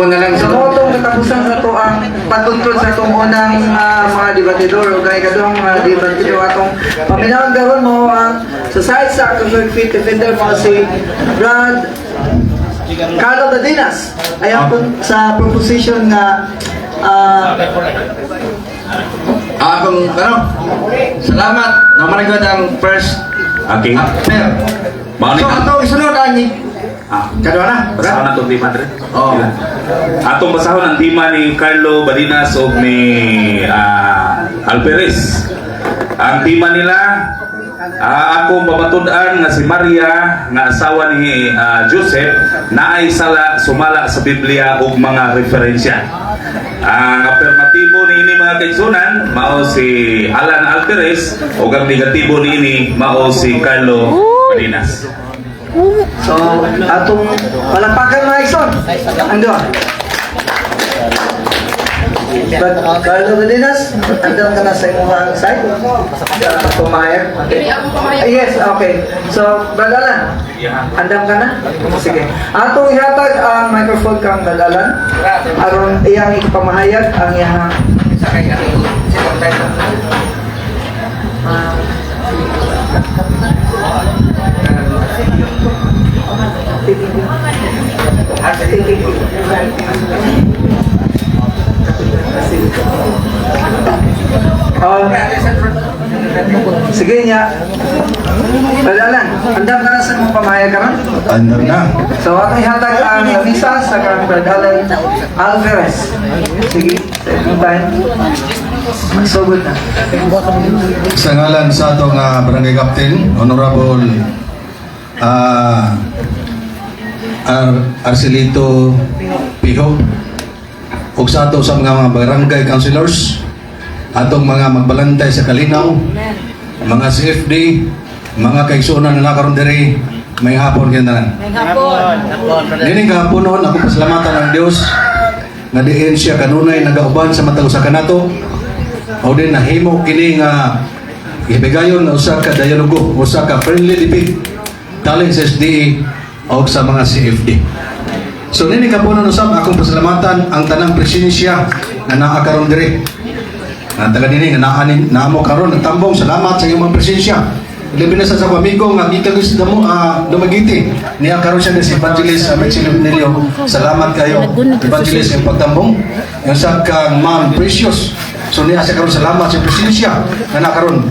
Na lang. So mao tong katapusan sa to ang pagtuntun sa atong unang mga debatidor o kay kaduhang mga debatidor. Atong paminawon karon mo ang sa side sa Catholic Faith Defender mo si Brad Carlo Badinas. Ayan po sa proposition nga Akong ano, salamat. Naman gud ang first pair. Mao ni So ato isunod ang kadua na. Basahon na itong tema, Dre. Oo. Atong basahon ang tema ni Carlo Badinas ug ni Alperes. Ang tema nila, akong pamatud-an nga si Maria nga asawa ni Joseph naay sala sumala sa Biblia ug mga referensya. Ang afirmatibo niini, mga kaigsunan, mao si Alan Alperes ug ang negatibo niini mao si Carlo Badinas. So atong palakpakan, mga igsoon. Ang duha. Brad Carlo Badinas, andam ka na sa imong side? Sa pamahayag? Ah, yes, okay. So, Brad Alan, andam ka na? Sige. Atong ihatag ang microphone kang Brad Alan aron iyang ipamahayag ang iyang sige niya. Brad Alan, andam ka na sa imong pamahayag karon? Andam na. So, atong ihatag ang lamisa sa kang Brad Alan Alvarez. Sige, sa imong time. Magsugod na. Sa ngalan sa atong barangay captain, Honorable Arcelito Piho, ug sa ato sa mga barangay councilors, atong mga magbalantay sa kalinaw, mga CFD, mga kaigsuonan na nakaroon diri, maayong hapon kanyong tanan. Nining kahaponon, ako pasalamatan ang Dios nga diin siya kanunay nagauban sa matag usa kanato o din nahimo kini nga gibigayon nga usa ka dialogo, usa ka friendly debate tali sa SDE o sa mga CFD. So nini kapunan usab akong pasalamatan ang tanang presensya nga naa karon diri. Nga taga dinhi nga naa ni namo karon nagtambong, salamat sa inyong mga presensya. Labi na sa akong amigo nga gikan sa damo Dumaguete. Niya karon siya si Evangelist Mitchell Nilio. Salamat kayo, Evangelist, yung pagtambong. Yung sa kang Ma'am Precious. So niya siya karon, salamat sa presensya nga naa karon.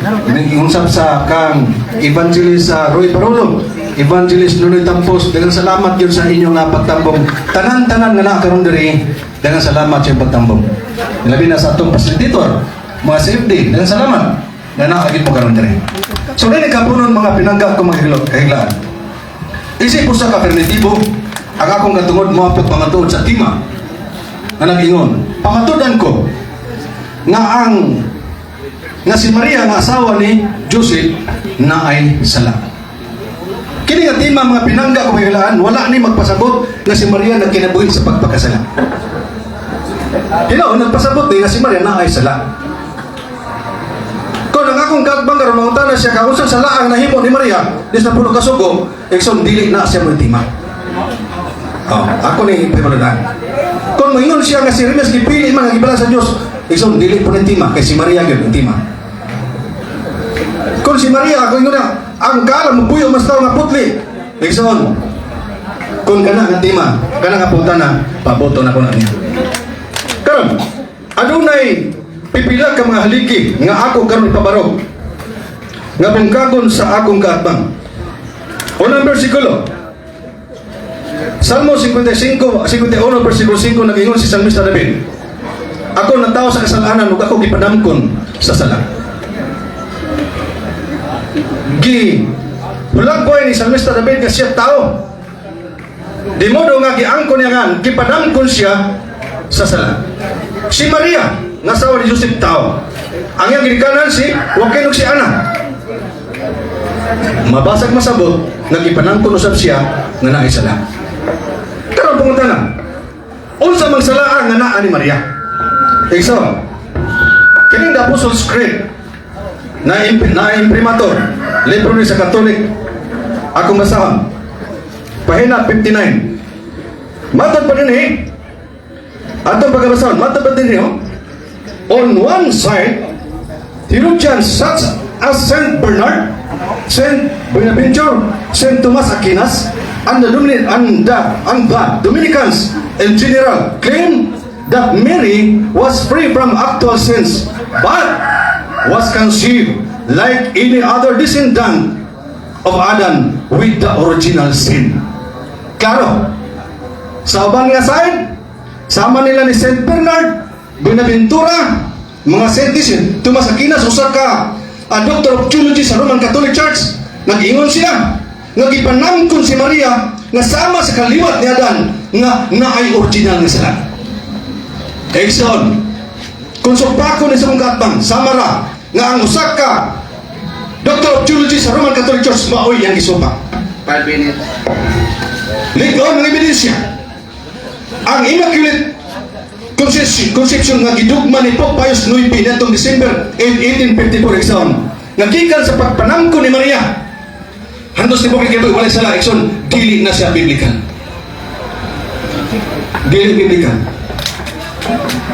Yung usab sa kang Evangelist Roy Parolo, Evangelist Nunoy Tampos, daghang salamat yun sa inyong nga pagtambong. Tanan-tanan nga naa karon diri, daghang salamat sa inyong pagtambong. Labi na sa atong facilitator, mga CFD, daghang salamat nga naa gid mo karon diri. So dili kapunon, mga pinangga ko, mga kahiglaan. Isip usa ka afirmatibo, ang akong katungod mo apot pamatuod sa tima nga nag-ingon, pamatudan ko nga ang nga si Maria nga asawa ni Joseph naay sala. Kini nga tema, mga pinangga ko, mga, wala ni magpasabot nga si Maria nagkinabuhi sa pagpakasala. Hinaon nagpasabot ni nga si Maria naay sala. Kung ang akong kaatbang karon mangutana siya ka unsang sala ang nahimo ni Maria dis na puno kasugo, igsoon, dili na siya mo tema. Oh, ako ni ipahimalunan. Kung moingon siya nga si Jeremias gipili man nga gibala sa Dios, igsoon, dili po ni tema kay si Maria gyud ang tema. Kung si Maria, kung ingon na, ang kaalam mo puyo mas tao nga putli. Igsoon, kung kana nga tema, kana nga punta na, paboto na ko na niya. Karon, adunay pipila ka mga haligi nga ako karon ipabarog nga bungkagon sa akong kaatbang. Unang bersikulo, Salmo 55, 51, versikulo 5, nag-ingon si Salmista David, "Ako natawo sa kasalanan ug ako gipadamkon sa sala." Gi hulagway ni Salmista David nga siya tao. Di modo nga giangkon niya nga gipadamkon siya sa sala. Si Maria, nga asawa ni Joseph, tao. Ang iyang ginikanan si Joaquin ug si Ana. Mabasag masabot nga gipanangkon usab siya nga naay sala. Karon pumunta na. Unsa mang sala nga naa ni Maria? Igsoon, kining The Apostles' Creed na imprimatur, libro ni sa Catholic, akong basahon. Pahina 59. Matod pa din eh, Atong pagkabasahon, mata ba din? On one side, theologians such as Saint Bernard, Saint Bonaventure, Saint Thomas Aquinas, and the Dominicans in general claim that Mary was free from actual sins, but was conceived like any other descendant of Adam with the original sin. Klaro, sa uban nga side, sama nila ni Saint Bernard, Buenaventura, mga Saint Thomas Aquinas, usa ka a Doctor of Theology sa Roman Catholic Church, nag-ingon sila nga gipanamkon si Maria nga sama sa kaliwat ni Adan nga naay original nga sala. Igsoon, kung supako ni sa mong kaatbang, sama ra nga ang usa ka Doctor of Theology sa Roman Catholic Church maoy ang gisupak. 5 minutes. Ligon ng ebidensya. Ang Immaculate Conception nga gidugma ni Pope Pius IX niadtong December 8, 1854, igsoon. Nga gikan sa pagpanamko ni Maria. Hantos ni Pope kay walay sala, igsoon, dili na siya biblical. Dili biblical.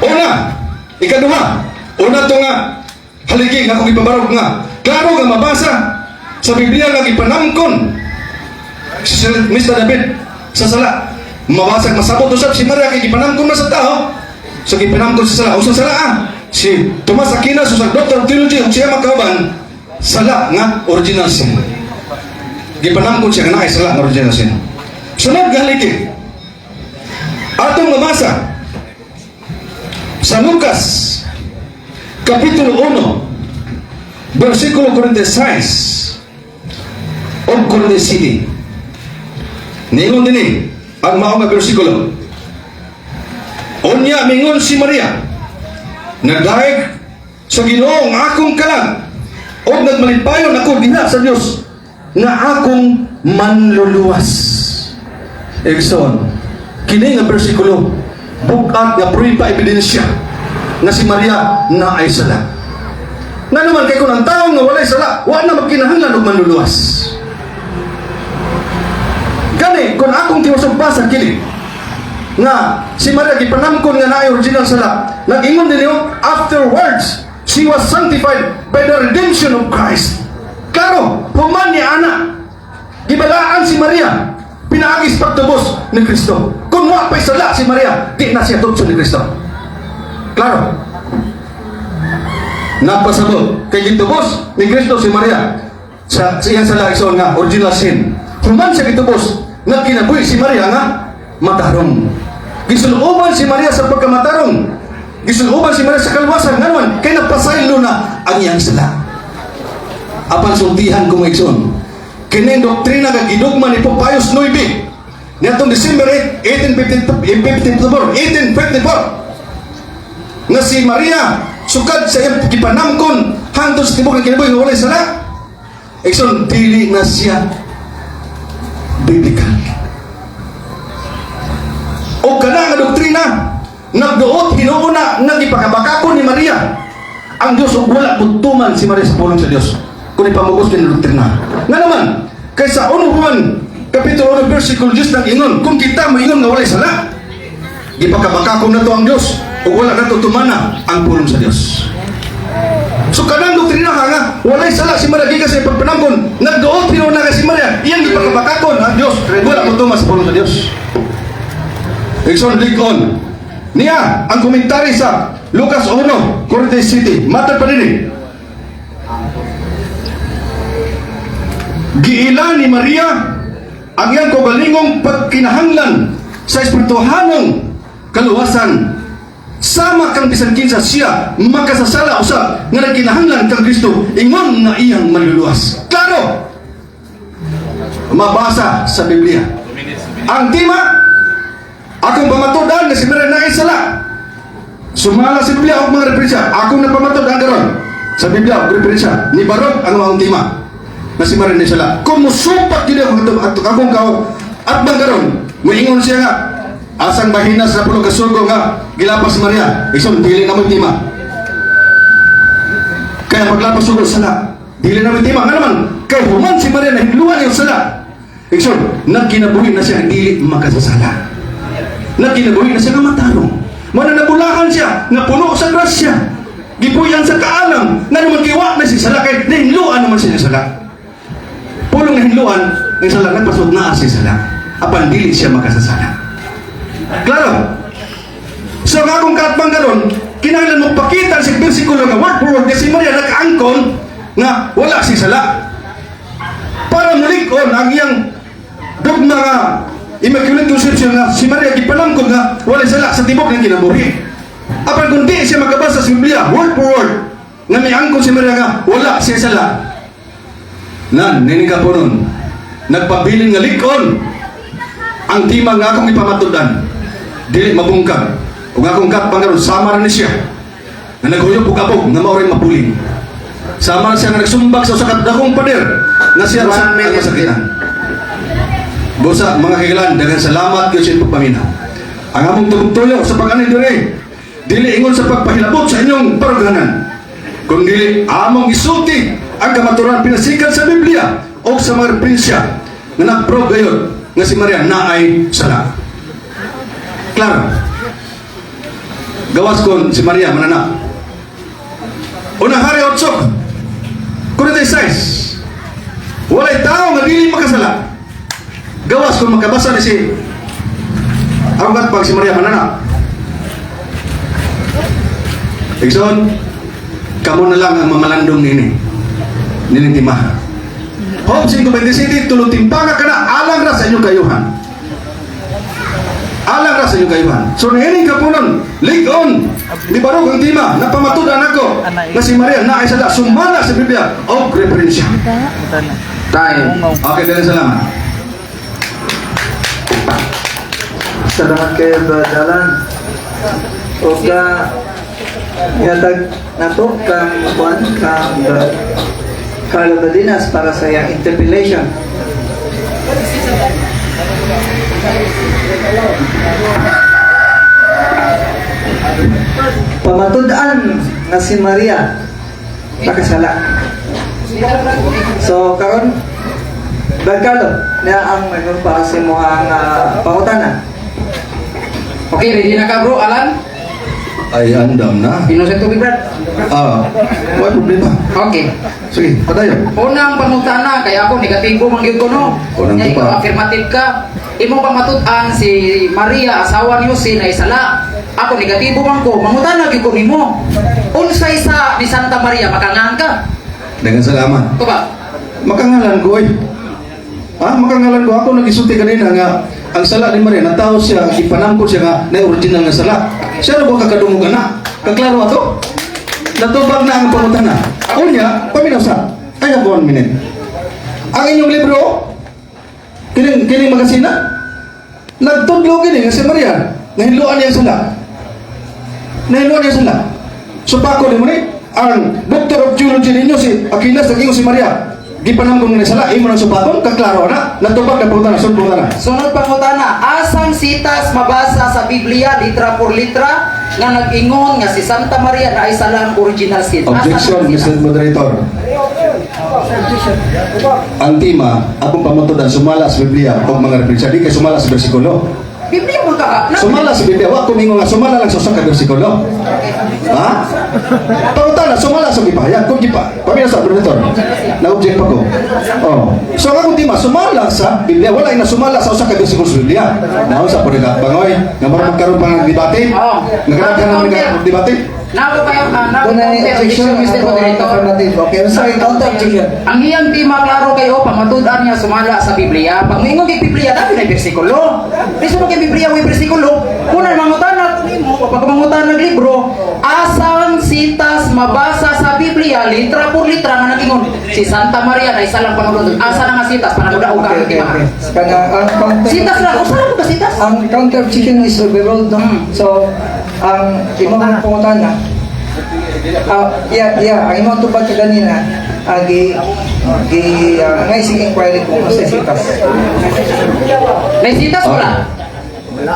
Una, ikaduha, una to nga haligi nga akong ipabarog nga klaro nga mabasa sa Biblia nga gipanamkon si Mr. David sa sala. Mabasag masabot usab si Maria kay gipanamkon na sa tao. So gipanamkon sa sala. Usa sala ah. Si Tomas Aquinas, usag Doctor of Theology ug siya makauban sala nga original sin. Gipanamkon siya nga naay sala nga original sin. Sunod nga haligi. Atong mabasa sa Lucas Kapitulo 1 versikulo 46 ug 47. Ningon dinhi ang mao nga bersikulo. Unya mingon si Maria, "Nagdayeg sa Ginoo ang akong kalag ug nagmalipayon ako diha sa Dios nga akong manluluwas." Igsoon, kini nga bersikulo bukat nga prueba, ebidensya nga si Maria naay sala. Nga naman kay kung ang tao nga walay sala, wa na magkinahanglan og manluluwas. Gani, kung akong tiwasong kini, nga si Maria gipanamkon nga naay original sala, nag-ingon din niyo, afterwards, she was sanctified by the redemption of Christ. Klaro, human ni ana, gibalaan si Maria, pinaagis pagtubos ni Kristo. Kung wa pa'y sala si Maria, di na siya tubson ni Kristo. Klaro. Nagpasabot, kay gitubos ni Kristo si Maria sa iyang sala, igsoon, nga original sin. Human siya gitubos, nagkinabuhi si Maria nga matarong. Gisulooban si Maria sa pagkamatarong. Gisulooban si Maria sa kalwasan. Nga naman, kay napasaylo na ang iyang sala. Apan sultihan ko mga igsoon, kini doktrina nga gidugma ni Pope Pius IX niadtong December 8, 1854, 1854, nga si Maria sukad sa iyang gipanamkon hangtod sa tibok ng kinabuhi nga walay sala. Igsoon, dili na siya biblical. O kana nga doktrina nagduot hinuuna nga gipakabakakon ni Maria ang Diyos ug wala mutuman si Maria sa pulong sa Diyos kung ipamugos kini doktrina. Nga naman kay sa 1 Juan Kapitulo 1 versikulo 10 nang ingon, kung kita moingon nga walay sala, gipakabakakon nato ang Diyos ug wala nato tumana ang pulong sa Diyos. So kanang doktrina ka nga walay sala si Maria gikan sa pagpanamkon, nagduot hinuuna kay si Maria iyang gipakabakakon ang Diyos, wala motuman sa pulong sa Diyos. Igsoon, lig-on niya ang komentary sa Lucas 1, 47. Matod pa din, giila ni Maria ang iyang kaugalingong pagkinahanglan sa espirituhanong kaluwasan sama kang bisan kinsa siya makasasala usab nga nagkinahanglan kang Kristo ingon nga iyang manluluwas. Klaro mabasa sa Biblia. Ang tema, akong pamatud-an na si Maria naay sala sumala sa Biblia og mga referensya. Akong napamatud-an karon sa Biblia og referensya ni barog ang maong tema na si Maria naay sala. Kung musupak gyud ako akong kaw at bang karon moingon siya nga asang bahina sa pulo kasugo nga gilapas si Maria, igsoon, dili na mo tema. Kaya paglapas sugo sala, dili na mo tema. Nga naman kay human si Maria nahinluan yung sala, igsoon, nagkinabuhi na siya dili makasasala, nagkinabuhi na siya nga matarong. Mao na nabulahan siya nga puno sa grasya. Gipuy-an sa kaalam nga naman kay wa na si sala kay nahinluan naman siya sala. Pulong nahinluan ng sala nagpasod na siya sala. Apan dili siya makasasala. Klaro? So ang akong kaatbang karon, kinahanglan mo pakita sa bersikulo nga word for word nga si Maria nakaangkon nga wala si sala. Para mulig-on ang iyang dogma nga Immaculate Conception nga si Maria gipanangkon nga wala sala sa tibok ng kinabuhi. Apan kung di siya makabasa sa Biblia word for word nga may angkon si Maria nga wala siya sala. Nan, nini ka po nun, nagpabilin nga lig-on ang tema nga akong ipamatud-an, dili mabungkag. Ug akong katbang karon sama ra ni siya nga naghuyop og abog nga mao rin mapulin. Sama ra siya nga nagsumbak sa usa ka dakong pader nga siya ra sa 1 minute. Masakitan. Busa, mga kagilan, daghang salamat kayo sa inyong pagpaminaw. Ang among tugtuyo sa pag-anhi diri, dili ingon sa pagpahilabot sa inyong parughanan, kundi among isulti ang kamaturan pinasikan sa Biblia o sa mga referensya nga nag-prove gayon nga si Maria naay sala. Klaro. Gawas kon si Maria mananak. Unang Hari 8:46. Walay tao nga dili makasala. Gawas kung makabasa ni si ang pag si Maria mananak. Igsoon, kamo na lang ang mamalandong nini. Nini timaha. Hope 5:27, tulong timpanga ka na, alang ra sa inyong kayuhan. Alang ra sa inyong kayuhan. So niining kapunon, lig-on, ni Barog ang tema, napamatudan ako, na si Maria na ay sala, sumala sa Biblia, o referensya. Time. Okay, dahil salamat. Salamat kayo, Brad Alan. O ka, yatag nato kang Juan, kang Brad Carlo Badinas para sa iyang interpellation. Pamatud-an nga si Maria nakasala. So karon, Brad Carlo, na ang microphone para sa imong pangutana. Okay, ready na ka, bro, Alan? Ay, andam na. Pinusin tubig, Brad. Ah, wala problema. Okay. Sige, padayon. Unang pangutana, kaya ako negatibo man gyud ko, no. Unang Nya, ikaw tupa. affirmative ka. Imong pamatud-an si Maria asawa ni Jose na isala. Ako negatibo man ko, mangutana gyud ko nimo. Unsay sa ni Santa Maria makangan ka? Daghang salamat. Ito ba? Makangalan ko eh. Ah, makangalan ko ako nagisulti kanina nga ang sala ni Maria natawo siya ipanangkot siya nga na original nga sala. Siya ra ba kakadungog ana? Kaklaro ato? Natubag na ang pangutana. Unya, paminaw sa. I have 1 minute. Ang inyong libro, kining kining magasina, nagtudlo gini nga si Maria, nahinluan niya ang sala. Nahinluan niya ang sala. So pako ni mo ni, ang Doctor of Theology ninyo si Aquinas nag si Maria. Gipanangkon nga sala, imo nang supaton, kaklaro na, natubag na pangutana, sunod pangutana. Sunod pangutana, asang sitas mabasa sa Biblia litra por litra nga nag-ingon nga si Santa Maria na ay salang original sin? Asa Objection, ang sitas? Mr. Moderator. Ang tema, akong pamatudan, sumala sa Biblia o mga referensya. Di kay sumala sa bersikulo. Biblia mo ka. Sumala sa Biblia, wa ko mingon nga sumala lang sa usa ka bersikulo. Ha? Pangutana, sumala sa gipahayag. Kung gipa, pamina sa moderator. Na-object pa ko. Oh. So ang akong tema, sumala sa Biblia. Wala na sumala sa usa ka bersikulo sa Biblia. Naon sa pud ka bangoy, nga mura magkaroon pa ng debate. Oo. Nga ganahan naman debate. Nako kayo, nako Doon na counter objection, objection, Mr. ato ang Moderator. affirmative. Okay, sorry, counter objection. Ang iyang tema klaro kayo, pamatud-an niya sumala sa Biblia. Pag moingon kay Biblia, dami na bersikulo. Di sa kay Biblia way bersikulo, kuna mangutana ko nimo, pag mangutana ng libro, asang sitas mabasa sa Biblia litra por litra nga nagingon si Santa Maria na isa lang panulundon. Asa na nga sitas para mudaog ka Okay, ang okay, tema. okay. Kana ang counter Sitas lang, usa lang ka sitas. Ang counter objection is overruled, no? So, ang imong pangutana, yeah, ang imong tubag kaganina, gi gi ngay sige inquiry kung unsa sitas. May sitas wala.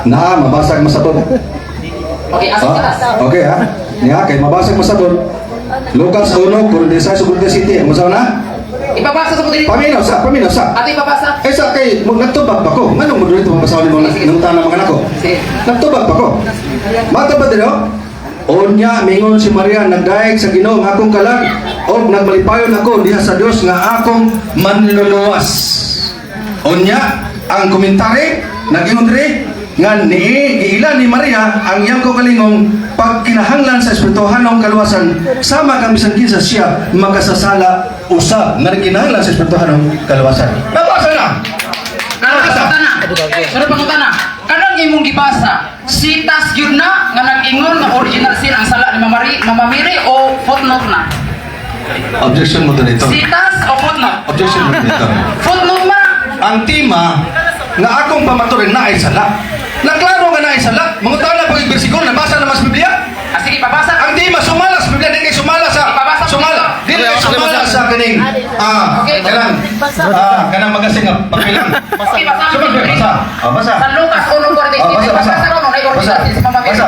Na, mabasag masabot. Okay, asa sitas? Ah, okay ha. Niya kay mabasag masabot. Lucas 1, 46 47. Unsa na? Ipabasa sa moderator. Paminaw sa, paminaw sa. Ato ipabasa. Eh sa kay mo nagtubag pa ko. Nganong moderator mabasahon nimo nangutana mga nako? Sige. Nagtubag pa ko. Mata ba dito? Unya mingon si Maria, "Nagdayeg sa Ginoo ang akong kalag og nagmalipayon ako diha sa Dios nga akong manluluwas." Unya ang komentary nag-ingon diri nga ni giila ni Maria ang iyang kaugalingong pagkinahanglan sa espirituhanong kaluwasan sama kang bisan kinsa siya makasasala usab nga nagkinahanglan sa espirituhanong kaluwasan. Nabasa na. Karon pangutana. Sunod pangutana. Kanang imong gibasa, sitas gyud na nga nag-ingon nga original sin ang sala ni Mama Mary, Mama Mary o footnote na? Objection, moderator. Sitas o footnote? Objection, moderator. Footnote ma. Ang tema nga akong pamaturin na ay sala. Naklaro nga na ay sala. Mangutana pag bersikulo, nabasa na mas Biblia. Ah, sige, pabasa. Ang tema sumala sa Biblia, di kay sumala sa Ipabasa mo sumala. Di kay sumala sa kaning kanang kanang magasin nga papilang. Okay, basa. Sumala, basa. Ah, basa. San Lucas 1:47. Ah, basa, basa. Pabasa ron, ay Basa. original sin si Mama Mary. Basa.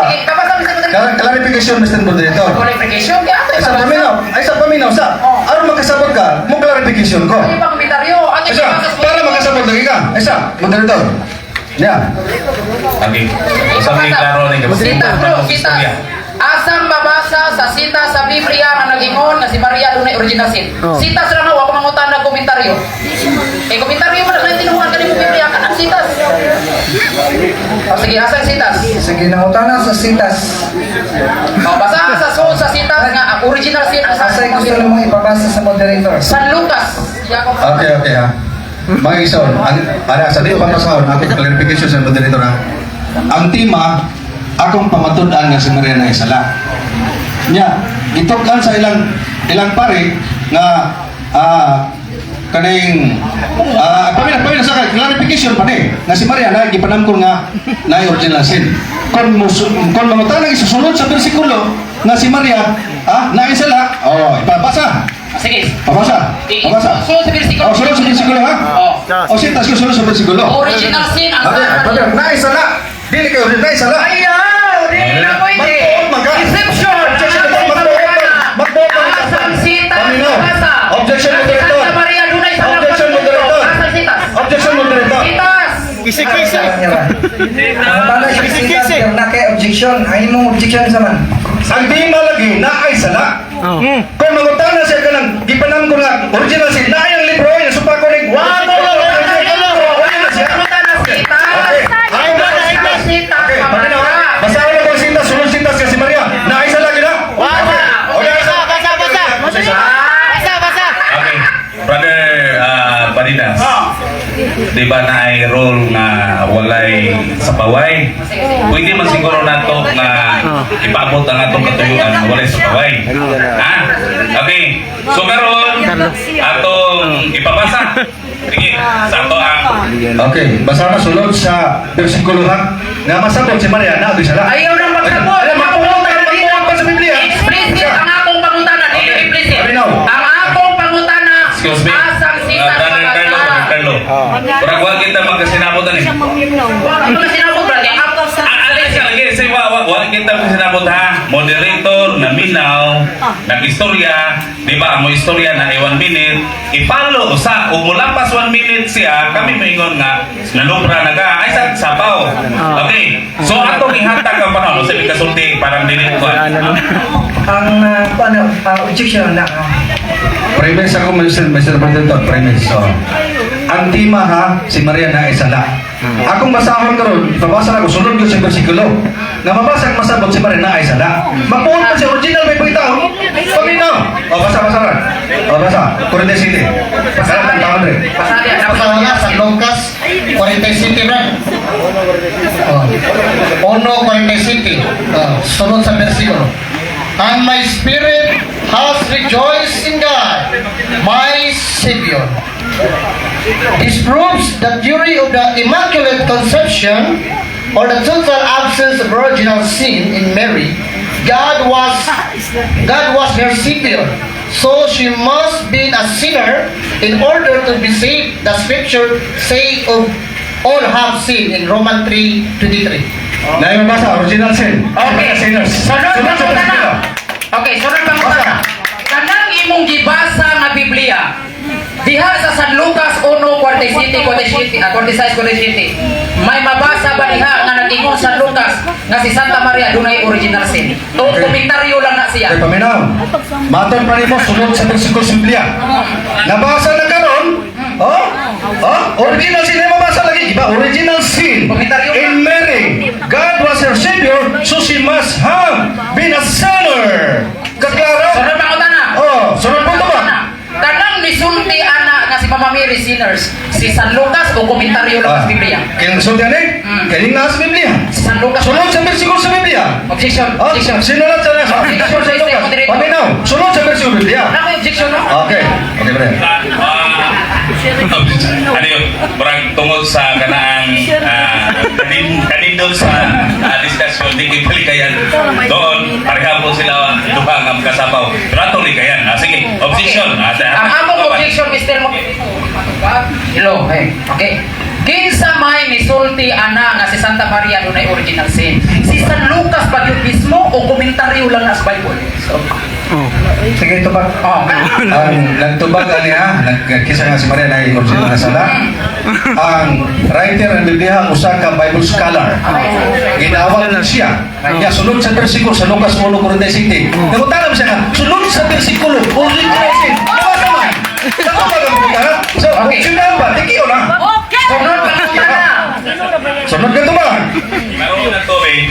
Sige, pabasa, Mr. Moderator. Clarification, Mr. Moderator. Clarification, kaya ato Ay sa ipabasa. paminaw, ay sa paminaw sa. Oh. Aron makasabot ka, mo clarification ko. Ano yung komentaryo? Ato Isa, ipabasa sa para makasabot lagi ka. Isa, moderator. Yeah. Okay. Sa may klaro ni Sitas bro, sitas. Asang babasa sa sita sa Biblia nga nag-ingon nga si Maria dunay original sin? Sitas ra nga, wa ko mangutan ng komentaryo. Eh, komentaryo man na tinuhan kanimo Biblia kanang sitas. O sige, asang sitas? Sige, nangutana sa sitas. O basa sa sul sa sitas nga ang original sin ang sa Asay gusto namong ipabasa sa moderator? San Lucas. Jacob. Okay, ha. Mga ison, ang, para sa di pamasahon, akong clarification sa moderator ha. Ang tema, akong pamatud-an nga si Maria na isala. Nya, gitukan sa ilang ilang pare nga kaning pamina pamina sa clarification pa ni nga si Maria na gipanamkon nga na original sin. Kon mangutana isusulod sa bersikulo nga si Maria na isala, oh, ipabasa. Sige. Pabasa. Pabasa. Sulod sa bersikulo. Oh, sulod sa bersikulo ha. Oh. Oh, sitas ko sulod sa bersikulo. Original sin ang Okay, sa pagka naisala. Dili kayo naisala. Ayaw! Dili na pwede! Magtuon man ka. Deception! Objection, magtuon man. Magtuon man. Asang sitas Paminaw. basa? Objection, Kasi moderator. Santa Maria dunay sa Objection, moderator. Asang sitas? Objection, moderator. Sitas! Nangutana siya sa sitas, pero na kay objection. Ang imong objection sa man. Ang tema lagi naay sala. Kung mangutana siya kanang gipanam ko nga original sin naay ang libro ay nasupa ko ning Wa mo Wala na siya. Mangutana sitas! Okay. Asang sitas Okay, paminaw. pabasa? Basahon na kong sintas, sulod sintas kasi Maria. Naay sala gid ha. Okay. Basa, basa. Basa, basa. Okay. Brother Barinas. Di ba na ay role nga walay sapaway? Pwede man siguro nato nga ipaabot ang atong katuyuan nga walay sapaway. Ha? Okay. So karon atong ipabasa. Sige, sa ato ang Okay, basta na sulod sa bersikulo ha. Nga masabot si Maria na sala. Ayaw nang magsabot! Ay, magtuon ka, magtuon ka sa Biblia. Explicit ang akong pangutana, dili implicit. Paminaw. Ang akong pangutana, Excuse me. asang sitas Brother Carlo, pabasa? Brother Carlo. Murag wa kita magkasinabot ani. Wa ka sinabot, brother. Ah, siya lagi say wa wa wa kita magkasinabot ha. Moderator na minaw, nag-istorya, di ba ang mo istorya na ay 1 minute, i-follow sa ug mulapas 1 minute siya, kami maingon nga nanubra na ka ay sa sabaw. Okay. So atong ihatag ang panahon sa kasulti parang dili ko. Ang ano, objection na. Premise ako, Mr. Mr. President, premise. So, ang tema ha, si Maria na isala. Akong basahon karon, ipabasa na ko sulod ko sa bersikulo. Nga mabasa ang masabot si Maria na isala. Mapuon pa siya original may pagkatao. Paminaw. O basa basa ra. O basa. Corinthians City. Basa ang taon rin. Basa niya. Basa na sa Lucas 47, Brad. Oh. 1:47. Oh, sunod sa versikulo. "And my spirit has rejoiced in God, my Savior." This proves the theory of the Immaculate Conception or the total absence of original sin in Mary. God was her Savior. So she must be a sinner in order to be saved. The scripture say of all have sinned in Romans 3:23. Na yung basa, original sin. Okay. Sinners. Sunod Sunod sa pangutana. bersikulo. Okay, sunod pangutana. Kanang imong gibasa nga Biblia. Diha sa San Lucas 1:47, 47, 46, 47. May mabasa ba diha nga nag-ingon San Lucas nga si Santa Maria dunay original sin? O komentaryo lang na siya. Okay, paminaw. Matod pa nimo sunod sa bersikulo sa Biblia. Nabasa na karon, oh? Oh, original sin ay mabasa lagi, di ba? Original sin Komentaryo in Mary. God was her savior, so she must have been a sinner. Kaklaro? Sunod pa ko na. Oh, sunod po to ba? Kanang nisulti ana nga si Mama Mary sinners, si San Lucas o komentaryo lang sa Biblia? Kaya sulti ani? Kaya nga sa Biblia. Si San Lucas. Sunod sa bersikulo sa Biblia. Objection. Oh, Objection. sinulat sa Objection sa Lucas. moderator. Paminaw, sunod sa bersikulo sa Biblia. Wala may objection, no? Okay. Okay, bre. Ano yun, parang tungod sa kanaang kanindot sa discussion, di kay palikayan doon, pareha po sila duha nga makasapaw. Pero ato likayan. Sige, objection. Ang among objection, Mr. Mo. Hello, hey. Okay. Kinsa may misulti ana nga si Santa Maria dunay original sin? Si San Lucas ba gyud mismo o komentaryo lang na sa Bible? So, Sige, ito ba? Oh. Ang nagtubag ani ha, nagkisa nga si Maria na original na sala. Ang writer ng Biblia ang usa ka Bible scholar. Ginawag din siya. Kaya sunod sa bersikulo sa Lucas 1:47. Nangutana siya nga, sunod sa bersikulo, original sin. Nabasa man. Nabasa man ang. So, Okay. okay. Ba? Tikiyo na. Sunod pa ko na. Sunod ka to ba? Meron na to eh.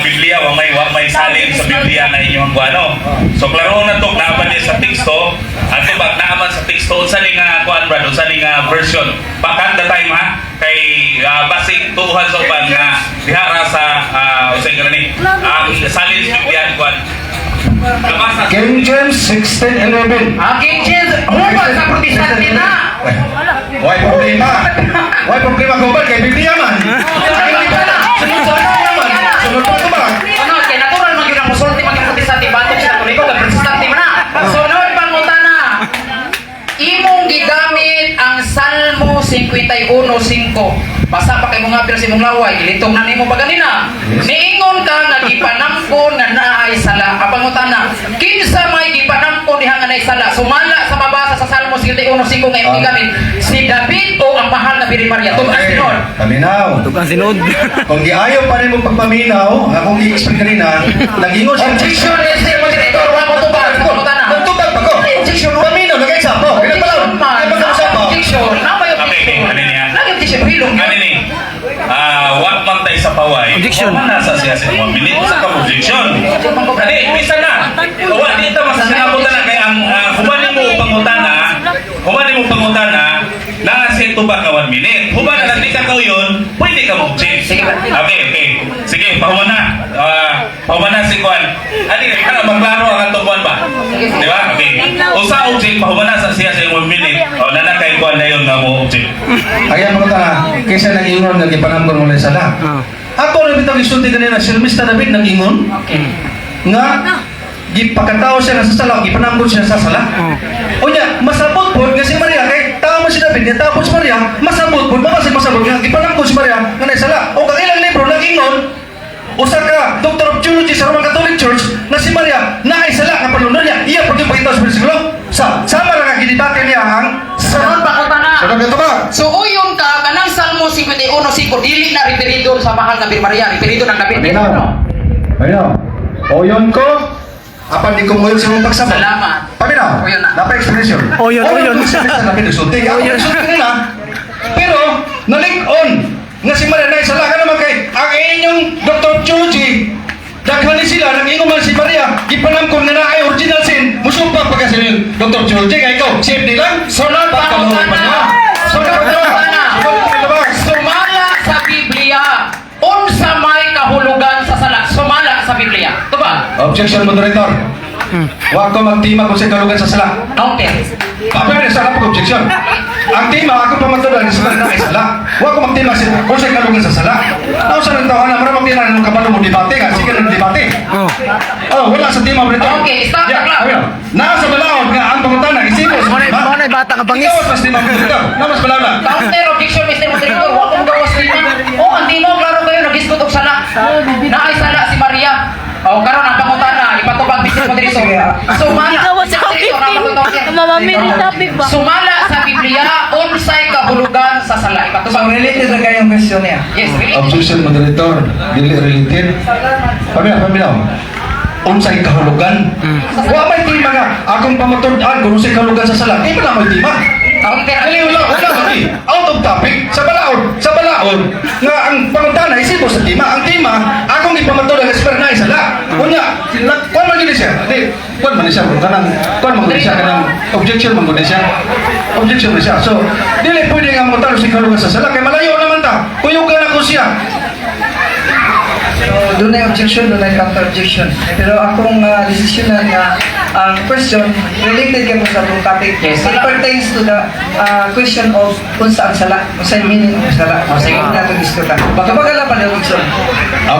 Biblia, wa may salin sa Biblia na inyong kuano. So klaro na to naaman niya sa teksto. Ato ba naaman sa teksto unsa ni nga kuan brad, unsa ni nga version. Bakan the time ha kay basig tuhan sa uban nga diha ra sa unsay nga ni ang salin sa Biblia ni kuan. Nabasa King James 16:11. Ang King James, human sa Protestante na. Why problema? Why problema ko ba? Kay Biblia man. Kay Biblia na. Sunod sa Biblia man. Sunod pa to ba? Ano, kay natural man gyud ang musulti man yung Protestante batok sa Katoliko kay Protestante man na. Sunod pangutana. Imong gigamit ang Salmo 51:5. Basa pa kay mga apil sa imong laway, ilitong na nimo pa ganina. Niingon ka nga gipanangkon nga naay sala. Ang pangutana, kinsa may gipanangkon diha nga naay sala? Sumala sa mabasa sa Salmo 51:5 nga imong gigamit, si David o ang mahal na Birhen Maria? Tug-an sinod. Paminaw. Tugang sinod. Kung giayo pa rin mong pagpaminaw, akong gi-explain kanina, nag-ingon siya. Objection, Mr. Moderator, wa mo tubag sa pangutana. Nagtubag pa ko. Ay, objection. Paminaw, nag-exam po. Objection man. Kaya pag-usap po. Objection. Na may Okay, objection. ano niya? Lagi objection. Hilong Ano ni? Wa man tay sa paway. Objection. Wa man nasa siya sa 1 minute sa ka objection. Kani bisa na. Wa di ta masasinabot na kay ang human nimo pangutana, human nimo pangutana naa siya tubag ka 1 minute. Human na lang di ka kauyon, pwede ka mo-object. Sige ba? Okay. Sige, pahuman na. Pahuman na si Kuan. Ani para maklaro ang atong kuan ba? Di ba? Okay. Usa object pahuman na sa siya sa 1 minute. O nana kay kuan na yun nga mo object. Ayan mga tana, kaysa nag-ingon, nag-ipanangkon mo lang sala. Ako rin bitong isulti kanina, si Mr. David nag-ingon, nga gipakatao siya nga sa sala, gipanambol siya sa sala. Unya, masabot po nga si Maria kay tao man si David, niya tao po si Maria, masabot po, mabasig masabot nga gipanambol si Maria nga naay sala. O kang ilang libro nag-ingon, usa ka Doctor of Theology sa Roman Catholic Church na si Maria naay sala nga panunod niya. Iya po yung pakita sa bersikulo. Sa sama ra nga gidibate niya ang Sunod pangutana. Sunod na to ba? So uyon ka kanang Salmo 51:5 dili na referido sa mahal na Birhen Maria, referido ng David. Paminaw. Paminaw. Oyon ko, apan di ko moyon sa imong pagsabot. Salamat. Paminaw. Oyon na. Napa-explanation. Oyon, oyon. Sa David nagsulti. Ako nagsulti nila. Pero nalik-on nga si Maria na sala ka naman kay ang inyong Dr. Theology daghan ni sila nag-ingon man si Maria gipanangkon nga naay original sin musumpa pa kasi yung Dr. Theology kay ikaw safety lang. Sunod Pagkaluoy pa pangutana. niya. Sunod Sunod pa. pangutana. Sunod pa. Sumala sa Biblia. Unsa may kahulugan sa sala? Sumala sa Biblia. Ito ba? Objection, moderator. Wa ko magtima kung sa kalugan sa sala. Counter. Pape, sa ako objection. Ang tema ako pamatulan sa sala na ay sala. Wa ko magtima sa kung sa kalugan sa sala. Tao sa nang tawanan, mara magtima ng kabalo mo debate nga sige nang debate. Oh, wala sa tema moderator. Okay, stop the clock. Ayun. Nasa balaod nga ang pangutana isipo sa tema. Mo na bata nga bangis. Ikaw mas tema moderator. Na mas balaod na. Counter objection, Mr. Moderator. Wa kong gawas lima. Oh, ang timo, klaro kayo, nag-discut og sala. Naay sala si Maria. Oh, karon ang pangutana, ipatubag Mr. Moderator. Sumala. Ikaw sa Moderator, ang pangutana. Mamamili topic ba? Sumala sa Biblia, unsay kahulugan sa sala? So Ipatubag. related na kayong question niya. Yes, related. Objection, moderator. Dili related. Paminaw, paminaw. Unsay kahulugan? Wa may tema nga akong pamatud-an kung unsay kahulugan sa sala. Di pa na may tema. Counter. Dili, wala wala lagi. Out of topic sa balaod nga ang pangutana isibo sa tema. Ang tema akong ipamatud ang esper na sala. Unya, kuan man gid siya. Di, kuan man siya kanang kuan man gid siya kanang objection man gid siya. Objection man siya. So, dili pwede nga mangutana sa kahulugan sa sala kay malayo naman ta. Kuyugan ako siya. So doon ay objection, doon ay counter objection. Pero akong desisyon na nga ang question related kay mo sa atong topic. Yes. It pertains to the question of unsa ang sala, unsa ang meaning of sala. Oh, sige. Sige nato diskutan. Baka bagala pa na Wilson.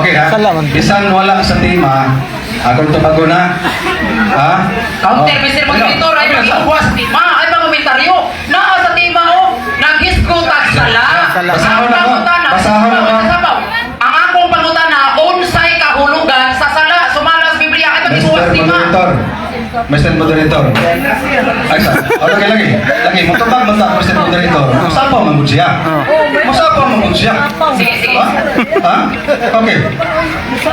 Okay ha. Bisan wala sa tema, akong tubago na. Ha? Counter, Oh. Mr. Moderator, ay mag-iwas tema, ay mga komentaryo. Naa sa tema o, naghisgutan sala. Basahon Ang ako. pangutana, Basahon ako. Sabaw. Ang akong pangutana, unsay kahulugan sa sala, sumala sa Biblia, ay mag-iwas Mr. tema. Moderator. Mr. Moderator. Ay sa. Oh, lagi lagi. Lagi motubag man ta, Mr. Moderator. Musapaw man gud siya. Musapaw man gud siya. Sige, sige. Ha? Ha? Okay.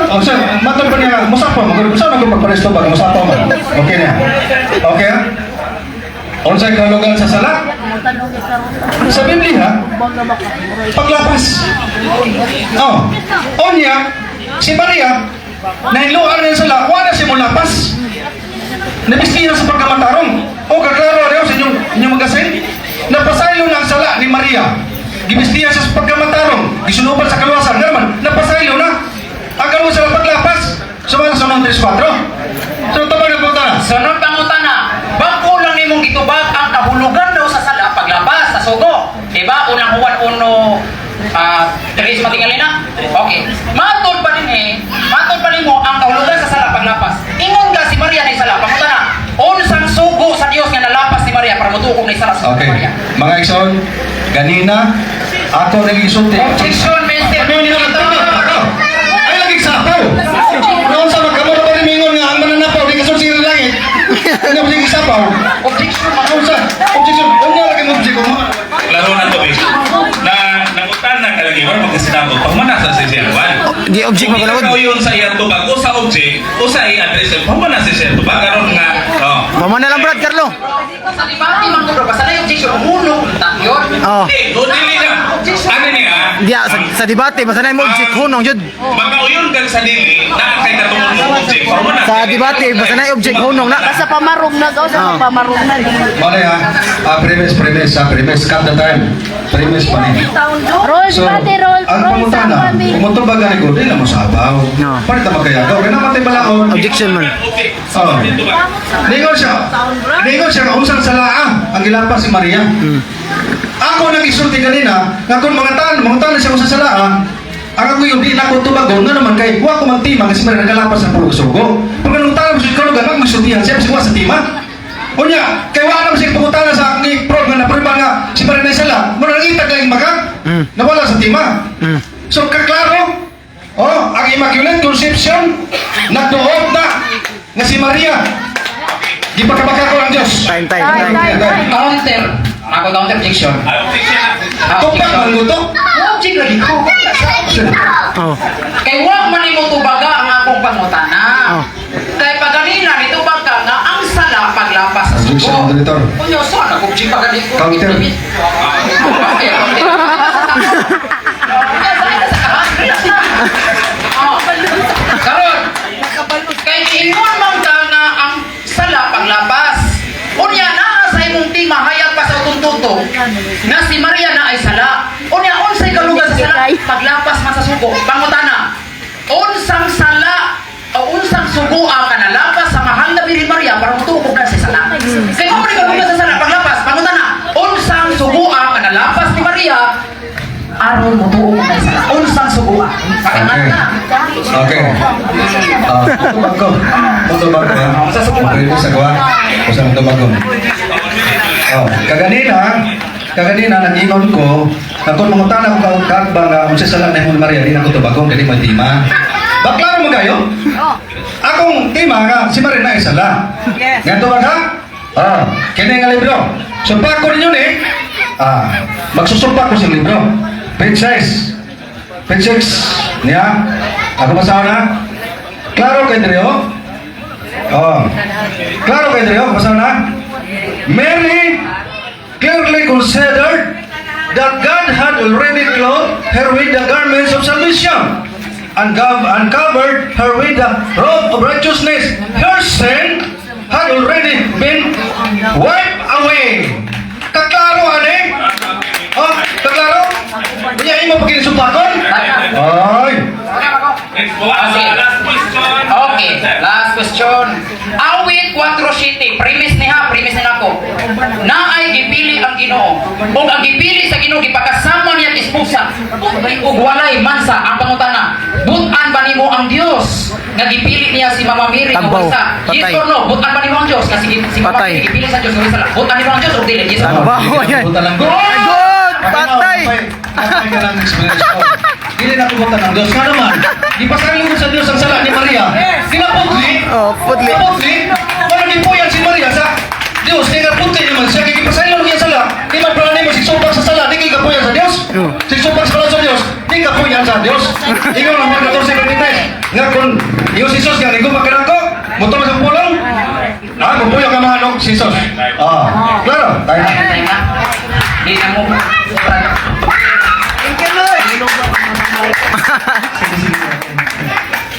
Oh, sir, matod pa niya, musapaw man gud. Saan ako magparesto ba? Musapaw man. Okay na. Okay? Ha? Unsay kahulugan sa sala? Sa Biblia, paglapas. Oh. Onya, si Maria, nahiluan na sala, wala siya molapas. Nabistihan sa pagkamatarong. O kaklaro rin sa inyong magasin. Napasaylo na ang sala ni Maria. Gibistihan siya sa pagkamatarong. Gisunuban sa kaluwasan. Nga naman, napasaylo na. Ang kaluwasan sa paglapas. Sumala sa mga 3-4. So, tabang na po na. Sunod pangutana, bag-o lang nimong gitubag ang kahulugan daw sa sala paglabas sa sugo. Diba? Unang Juan 1, 3 matingali na. Okay. Matod pa din eh, matod pa nimo ang kahulugan sa sala paglapas. Ingon ka si Maria na sala. Pangutana, unsang sugo sa Dios nga nalapas ni Maria para motuo na sala sa Okay. Maria? Mga igsoon, ganina, ako nag-isulti. Objection, Mr. Ano yun ang tama? Ay, lagi sapaw. Noon sa magkamo na pa rin mingon nga ang mananapaw, di kasul sila langit. Ano ba yung sapaw? Objection, mga Ano sa? Objection. Ano lagi mo objection mo? Laro na to, eh. Na nangutan na kalagi wala magkasinabot. Pagmana sa si Juan. Di object Kung magalawad. ikaw yun sa iyang tubag o sa object o sa i-address, pagmana sa siyang tubag aron nga oh. Mama na lang, Brad Carlo. Sa debate man ko bro, basta na yung objection, hulog ta yun. Oh. Eh, o dili na. Ano niya? Di ah, sa debate basta na mo object hunong jud. Makauyon kag sa dili na kay katungod mo object. Pagmana. Sa debate basta na object hunong na. Basta pamarong na, gaw sa pamarong na. Mali ha. Ah, premise, premise, ah, premise. Cut the time. Premise pa niya. Roll, So, debate, roll, ang roll, pangutana, sa pamilya. kung mutubag ka ni ko, di na mo sapaw. No. Paano ta magkayagaw? Kaya namatay balaod. Objection man. Object. Oh. Ningon siya. Ningon siya nga unsang salaa ang gilampas si Maria. Ako nag-isulti kanina nga kung mga taon siya unsang salaa, ang ako yung di na ko tubagon nga naman kay wa ko magtima kasi Maria nagalapas sa pulo sugo. Pag anong taon sa kalugan ang magsultihan siya kasi wa sa tima. Unya, kay wa naman siya pangutana sa akong i-prove nga naproba nga si Maria na sala, mo nangita kay maka nawala sa tima. So kaklaro, oh, ang Immaculate Conception nagduot na nga si Maria gipakabaka ko ang Diyos. Time time. Time, time. time, time. Counter. Ako counter objection. Ay, objection. Ah, Tupak objection. man guto. Object lagi ko. Oh. Kay wa man nimo tubaga ang akong pangutana. Oh. Kay paganina nitubag ka nga ang sala paglapas sa sugo. Objection, moderator. Unya sa nag-object pa gani ko. Counter. Okay, counter. Oh. Karon, kay ingon man ka nga ang sala paglapas. Unya naa sa imong tima hayag pa sa utong-tuto na si Maria na ay sala. Unya unsay kalugar sa sala paglapas man sa sugo. Pangutana, unsang sala o unsang sugo ang kanalapas sa mahal na Birhen Maria para motuo na si sala. Kay mo kalugar sa sala paglapas, pangutana, unsang sugo ang kanalapas ni Maria aron motuo na si sala. Unsang sugo? Pakangat na. Okay. Ah, tubag ko. Tubag ko. ha? Premise sa kuha. Usang tubag ko. Oh, kaganina, kaganina nag-ingon ko, nga kung mangutana ko kag ba nga unsa sala na imong Maria di na ko tubagon kay di man tima. Ba klaro man kayo? Akong tima nga si Maria na sala. Yes. Nga tubag ha? Kini nga libro. Sumpa ko ninyo ni. Magsusumpa ko sa libro. Page 6. Page 6. Niya. Ako basahon na. Klaro kay diri oh. Oh. Klaro kay diri oh, basahon na. Mary clearly considered that God had already clothed her with the garments of salvation and covered her with the robe of righteousness. Her sin had already been wiped away. Kaklaro, ani? Oh, kaklaro? Kaya imo pa kinisumpakon? Ay! Okay. Last question. Okay, last question. Awit 4:7, premise niya, premise niya nako. Naay gipili ang Ginoo. Ug ang gipili sa Ginoo gipakasama niya ang esposa. Ug walay mansa ang pangutana. Butan ba nimo ang Dios nga gipili niya si Mama Mary nga Tagbaw. wala? Yes Patay. or no? Butan ba nimo ang Dios nga si Mama Patay. Mary gipili sa Dios nga wala? Butan nimo ang Dios o dili? Yes or no? Tagbaw, yan. Butan lang. Good! Patay! Patay ka lang explanation. Dili na kubutan ng Diyos. Nga naman, di pa sa Diyos ang sala ni Maria. Kinaputli. Oh, putli. Kinaputli. Parang gipuyan si Maria sa Diyos. Kaya putli naman siya. Kaya ipasaylo niya sala. Di man pala nimo sigsubak sa sala. Di kay kapuyan sa Diyos. Sigsubak sa sala sa Diyos. Di kapuyan sa Diyos. Ikaw lang mga 14:23. Nga kung yung si Jesus nga, ikaw makinako, mutulo sa pulong. Mupuyo ka mga si Jesus. Klaro. Tayo na. Patay na. Di na mo. Thank you, Lord!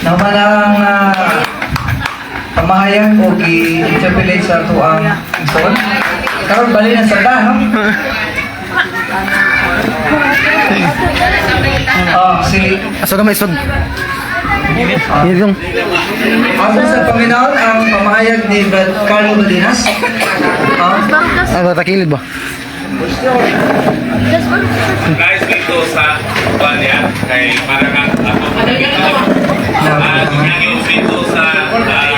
Naman ang pamahayag o gi-interpolate sa ato ang igsoon. Karon bali na sa ta, no? Oh, si Aso ka may sod. Yung Ako sa Panginoon ang pamahayag ni Brad Carlo Balinas. Takilid ba? Guys, dito sa Banya, kay para nga ako. Yung dito sa kay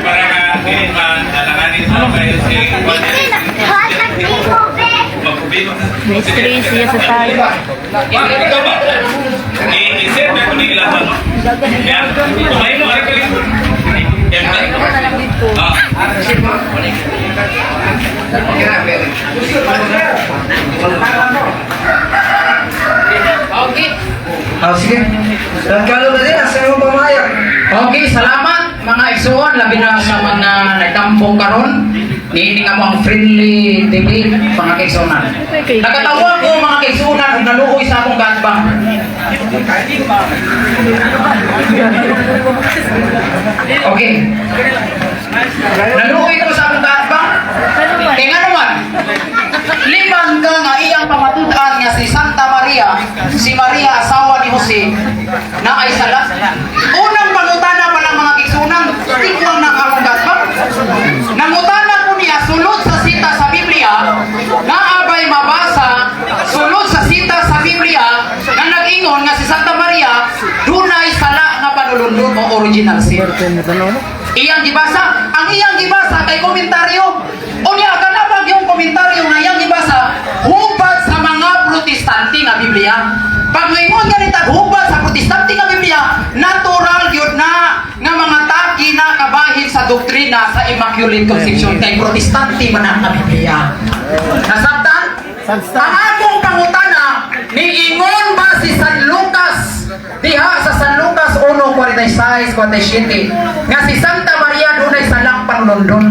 para nga dili pa alanganin sa kayo si May stress siya sa tayo. Ikaw ba? I-share na ko nila no? Yan. Kumain mo, ari ka rin. Yan. Okay. Sige. Brad Carlo Balinas, sa imong pamahayag. Okay, salamat mga igsuon, labi na sa mga nagtampong karon. Niini nga mo ang friendly debate mga kaigsuonan. Nakatawa ko mga kaigsuonan ug naluoy sa akong kaatbang. Okay. Naluoy ko sa akong kaatbang. Kaya nga naman, liman ka nga iyang pamatud-an nga si Santa Maria, si Maria asawa ni Jose, na ay sala. Unang pangutana pa lang mga kigsunan, tigwang na akong gatbang. Nangutana ko niya sulod sa sita sa Biblia, na abay mabasa sulod sa sita sa Biblia nga nag-ingon nga si Santa Maria dunay sala nga panulundon o original sin. Iyang gibasa, ang iyang gibasa kay komentaryo. Unya kanabag yung komentaryo nga iyang gibasa hubad sa mga Protestante nga Biblia. Pag moingon ganita hubad sa Protestante nga Biblia, natural gyud na nga mga taki na kabahin sa doktrina sa Immaculate Conception kay Protestante man ang nga Biblia. Nasabtan? Ang akong pangutana, niingon ba si San Lucas diha sa San Lucas 1:46 47 nga si Santa Maria dunay salang panulundon?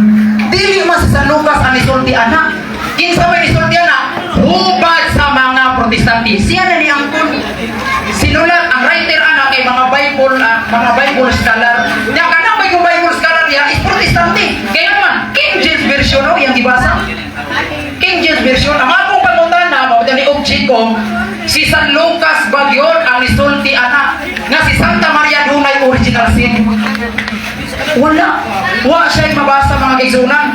Dili man si San Lucas ang nisulti ana. Kinsa may nisulti ana? Hubad sa mga Protestante. Siya na ni angkon. Sinulat ang writer ana kay mga Bible scholar. Nya kanang may Bible scholar niya is Protestante. Kaya naman King James Version no yang gibasa. King James Version. Ang akong pangutana, mao ni object ko, si San Lucas Bagyon ang nisulti ana nga si Santa Maria dunay original sin. Wala. Wa siya mabasa mga kaigsunan.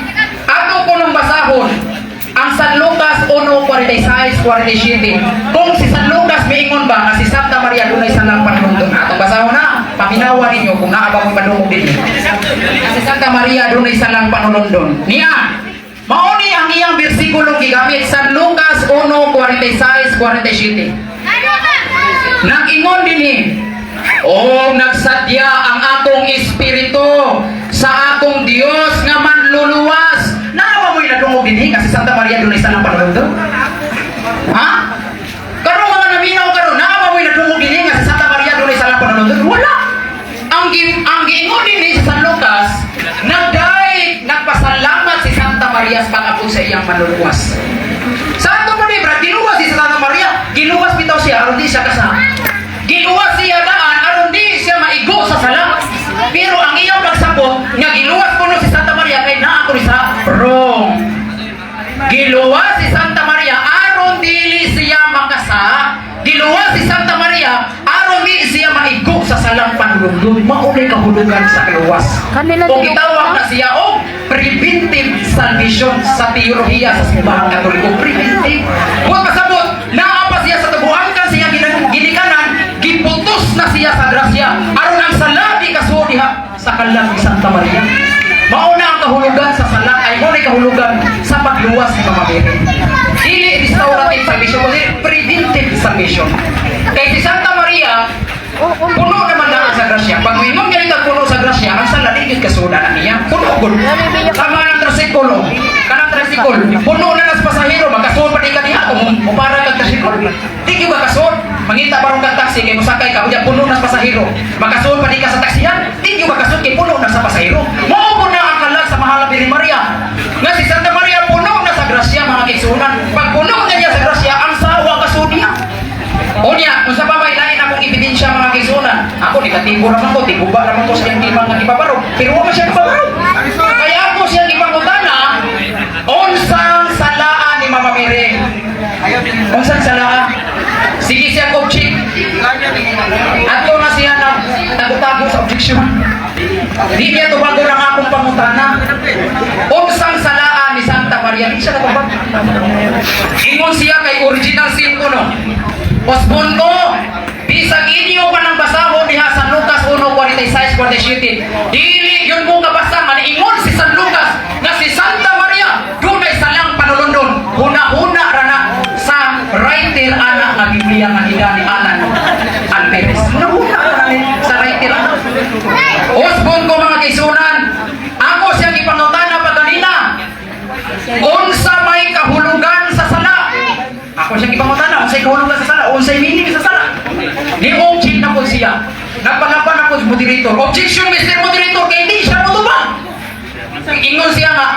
Ato ko nung basahon ang San Lucas 1:46 47. Kung si San Lucas miingon ba nga si Santa Maria dunay salang panulundon, atong basahon na. Paminawa ninyo kung naa ba mo'y padungog dinhi. Nga si Santa Maria dunay salang panulundon. Niya, mao ni ang iyang bersikulong gigamit, San Lucas 1:46 47. Nag-ingon dinhi, "O nagsadya ang akong espiritu sa akong Dios nga manluluwas. Naa ba mo'y nadungog dinhi nga si Santa Maria dunay salang panulundon? Ha? Karon mga naminaw karon, naa ba mo'y nadungog dinhi nga si Santa Maria dunay salang panulundon? Wala. Ang giingon dinhi sa San Lucas, nagday nagpasalamat si Santa Maria sa pag-abot sa iyang manluluwas. Sa ato pa ni Brad, giluwas si Santa Maria, giluwas bitaw siya aron di siya kasama. Giluwas siya daan aron di siya maigo sa sala. Pero ang iyang pagsabot nga giluwas kuno si Santa Maria kay naa ko ni sa wrong. Giluwas si Santa Maria aron dili siya makasa. Giluwas si Santa Maria aron di siya maigo sa salang panulundon. Mao nay kahulugan sa kaluwas. Kanila O gitawag na siya og preventive salvation sa teolohiya sa Simbahang Katoliko. Preventive. Kung pasabot, naa pa siya sa tubuan kan siya ginikanan, giputos na siya sa grasya. Aron ang sala di kasuod diha sa kalag ni Santa Maria. Mao na ang kahulugan sa sala ay mao na kahulugan sa pagluwas ni Mama Mary. Dili restorative salvation, kundi preventive salvation. Kay si Santa Maria, puno naman na sa grasya. Pag moingon ganito puno sa grasya, ang sala di gyud kasuod na niya. Puno gud. Tama ng tricycle, oh. Kanang tricycle, puno na nas pasahero, magkasuod pa di ka diha kung mupara kag tricycle. Di gyud ka kasuod. Mangita barong kag taxi kay mosakay ka, unya puno na sa pasahero. Makasuod pa di ka sa taksihan, di gyud ka kasuod kay puno na sa pasahero. Mao po na ang kalag sa mahal na Birhen Maria. Nga si Santa Maria puno na sa grasya, mga kaigsuonan. Pag puno na niya sa grasya, ang sawa kasuod niya. Unya, kung sa pa may lain akong ebidensya, mga kaigsuonan, ako ni katibo raman ko, tiguba raman ko sa iyang timang nga gipabarog, pero wa man siya gipabarog. Kaya ako siya gipangutana, unsang salaan ni Mama Mary? Unsang salaan? Sige siya object. Ato na siya nag tago-tago sa objection. Di niya tubago ang akong pangutana. Unsang salaan ni Santa Maria? Di siya natubag. Ingon siya kay original sin ko, no. Osbon ko, bisag inyo pa ng basahon diha sa Lucas 1:46-47. Dili yun mo kabasa nga niingon si San Lucas nga si Santa Maria dunay salang panulundon. Huna-huna ra na sa writer ana nga Biblia nga hida ni Alan Alperes. Huna-huna ra ni sa writer ana. Osbon ko, mga kaigsuonan, ako siyang ipangutana pa ganina. Unsa may kahulugan sa sala? Ako siyang ipangutana, unsay kahulugan sa sala? Unsay meaning sa sala? Ni object na po siya. Nagpalaban na po si moderator. "Objection, Mr. Moderator," kay di siya motubag. Ingon siya nga,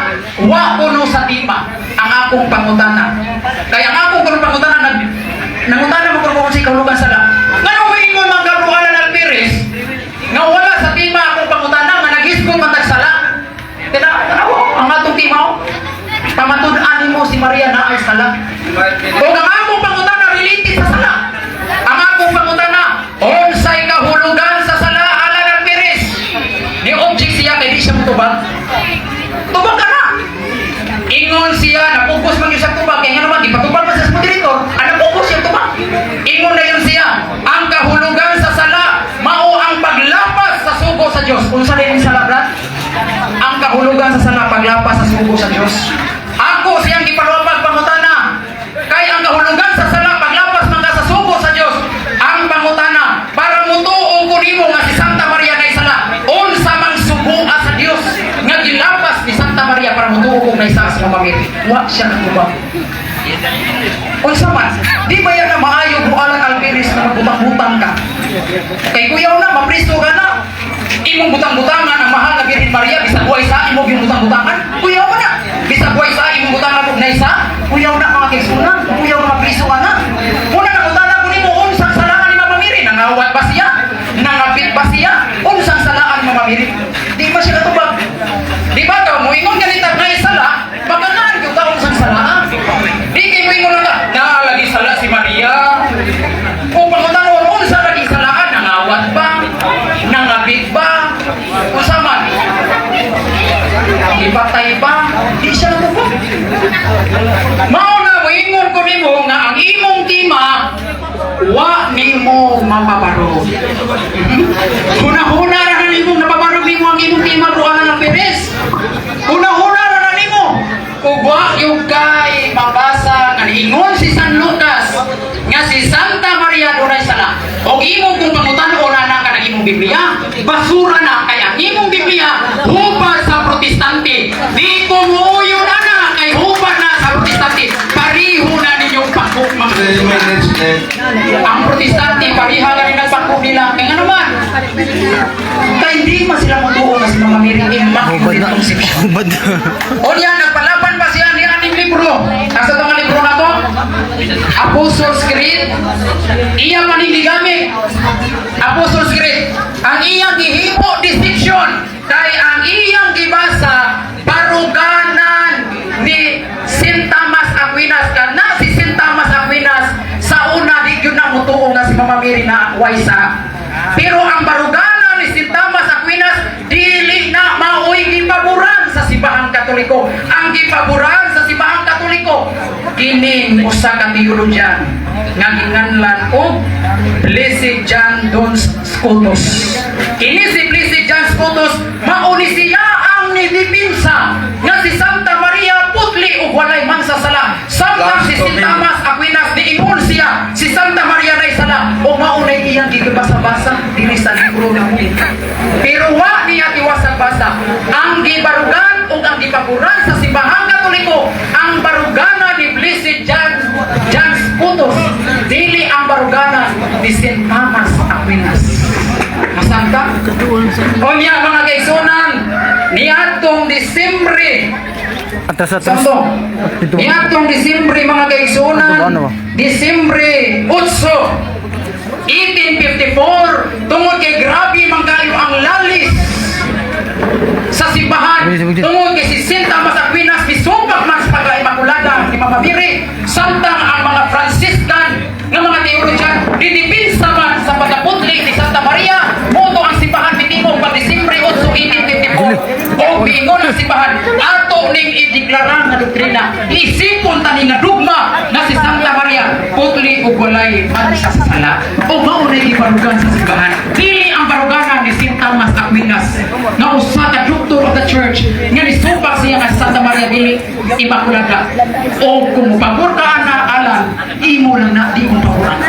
wa kuno sa tema ang akong pangutana. Kaya ang akong kuno pangutana, nangutana mo kuno kung unsay kahulugan sa sala. Ngano moingon man ka, Alan Alperes, nga wala sa tema akong pangutana nga naghisgot man tag sala? Tina, tanaw ang atong tema, oh. Pamatud-an mo si Maria na ay sala. O ang akong pangutana related sa sala. Ang akong pangutana, unsay kahulugan sa sala, Alan Alperes? Ni object siya kay di siya motubag. Tubag ka na. Ingon siya, napokus man yun sa tubag, kaya nga naman, ipatubag man sa moderator, ang napokus siya tubag. Ingon na yun siya, ang kahulugan sa sala, mao ang paglapas sa sugo sa Diyos. Unsa din ang sala, Brad? Ang kahulugan sa sala, paglapas sa sugo sa Diyos. Ako siyang gipaluwapag pangutana. Kay ang kahulugan sa sala, paglapas man ka sa sugo sa Diyos. Ang pangutana, para mutuo ko nimo nga si Santa Maria nay sala, unsa mang sugoa sa Diyos nga gilapas ni Santa Maria para mutuo kong naisa sa Mama Mary? Wa siya natubag. Unsa man? Di ba yan na maayo, Alan Alperes, na magbutang-butang ka? Kay kuyaw na, mapriso ka na. Imong butang-butangan ang mahal na Birhen Maria, bisag way sa imong yung butang-butangan, kuyaw mo na. Bisag way sa imong butangan og naisa, kuyaw na, mga kaigsuonan, kuyaw na mapriso ka na. Una nangutana ko nimo unsang salaan ni Mama Mary, nangawat ba siya? Nangapit ba siya? Unsang salaan ni Mama Mary? Di ba siya katubag? Di ba ka moingon ganita nga sala, maganaan gyud ka unsang salaan. Di kay moingon lang ka, naa lagi sala si Maria. O pangutanon unsa lagi salaan, nangawat ba? Nangapit ba? Unsa man? Ipatay ba? Di siya natubag. Mao na moingon ko nimo nga ang imong tema wa nimo mapabarog. Huna-huna ra na nimo napabarog nimo ang imong tema, bro Alan Alperes. Huna-huna ra na nimo. Ug wa yung kay mabasa nga niingon si San Lucas nga si Santa Maria dunay sala. Og imong kung pangutan-on na ka ng imong imong Biblia. Basura na kay ang imong Biblia hubad sa Protestante. Di ko muuyon ana kay hubad na sa Protestante. Pariho na ninyong pakok, mga 3 minutes left. Ang Protestante, pariha lang yung nagpakok nila. Kaya nga naman, kaya hindi man sila mutuo na si Mama Mary Hubad Immaculate na. Conception. Hubad. O niya, nagpalaban pa siya ni aning libro. Asa itong libro na to? Apostles' Creed. Iya man yung gigamit. Apostles' Creed. Ang iyang gihimo distinction kay ang iyang gibasa baruganan ni St. Thomas Aquinas, kana si St. Thomas Aquinas sa una di gyud na mutuo nga si Mama Mary na waysa, pero ang baruganan ni St. Thomas Aquinas dili na maoy gipaboran sa Simbahang Katoliko. Ang gipaboran sa Simbahang Katoliko kining usa ka theologian nga ginganlan og Blessed John Duns Scotus. Kini si Blessed John Scotus, mao ni siya ang nidipinsa nga si Santa Maria putli ug walay mansasala. Samtang si St. Thomas Aquinas niingon siya si Santa Maria nay sala, o mao nay iyang gibasa-basa dinhi sa libro namo. Pero wa niya tiwasag-basa. Ang gibarugan ug ang gipaboran sa Simbahang Katoliko ang barugana ni Blessed John Scotus, dili ang barugana ni St. Thomas Aquinas. Masangka? Unya, mga kaigsunan, niadtong Disyembre Atras, atras. Samto. Niadtong Disyembre, mga kaigsunan, Ano ba? Disyembre 8, 1854, tungod kay grabe man kayo ang lalis sa simbahan, tungod kay si St. Thomas Aquinas misupak man sa pagka-Immaculada ni Mama Mary, samtang ang mga Franciscan nga mga theologian didipinsa man sa pagkaputli ni Santa Maria, moto ang simbahan mitimog pag Disyembre 8, 1854 o miingon ang simbahan, ato ning ideklara nga doktrina, isipon tani nga dugma na si Santa Maria putli ug walay magsasala, o mao na gibarugan sa simbahan, dili ang baruganan ni St. Thomas Aquinas nga usa ka doctor of the church nga nisupak siya nga si Santa Maria dili Immaculada. O kung mopabor ka ana, Alan, imo lang na, di mo paboran.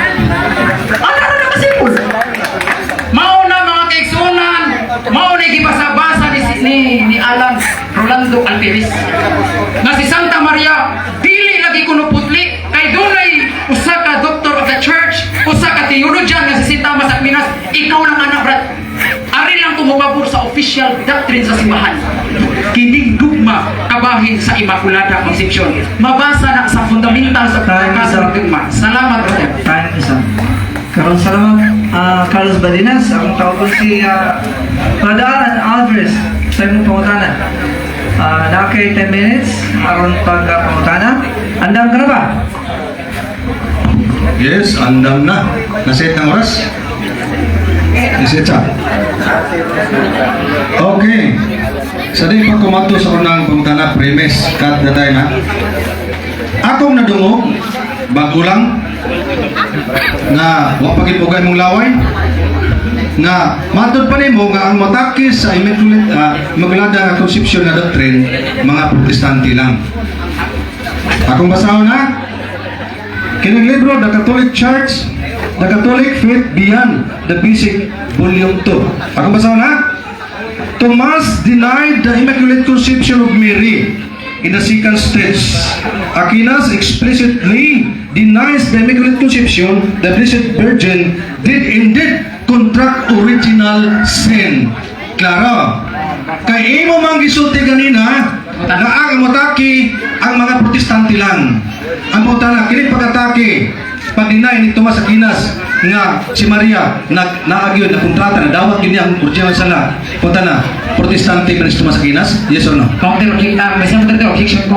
Ana na kasimple. Mao na, mga kaigsunan, mao na gibasa-basa ni Alan Rolando Alperis nga si Santa Maria dili lagi kuno putli kay dunay usa ka doctor of the church, usa ka theologian nga si St. Thomas Aquinas. Ikaw lang anak, brad. Ari lang ko mopabor sa official doctrine sa simbahan. Kining dugma kabahin sa Immaculada Conception. Mabasa na sa Fundamentals of the Time is up. Catholic Dogma. Salamat, brother. Time is up. Karon salamat, Carlos Balinas. Akong tawag si Brother Alan Alvarez sa imong pangutana. Naa kay 10 minutes aron pag pangutana. Andam ka na ba? Yes, andam na. Naset ang oras? Naset sa. Okay. Sa di pa kumato sa unang pangutana, premise, cut na tayo na. Akong nadungog, bago lang, na wa pagipugay mong laway, nga matod pa nimo nga ang matake sa Immaculada nga Conception nga doctrine, mga Protestante lang. Akong basahon na. Kining libro, The Catholic Church, The Catholic Faith Beyond the Basic, Volume 2. Akong basahon na. Thomas denied the Immaculate Conception of Mary in the second stage. Aquinas explicitly denies the Immaculate Conception. The Blessed Virgin did indeed contract original sin. Klaro. Kay imo mang gisulti ganina nga ang motake ang mga Protestante lang. Ang pangutana, kini pag-atake, pag-deny ni Tomas Aquinas nga si Maria nag naagyon na kontrata na dawat yun niya ang original sala. Pangutana, Protestante ba si Tomas Aquinas? Yes or no? Counter objection, may counter objection ko.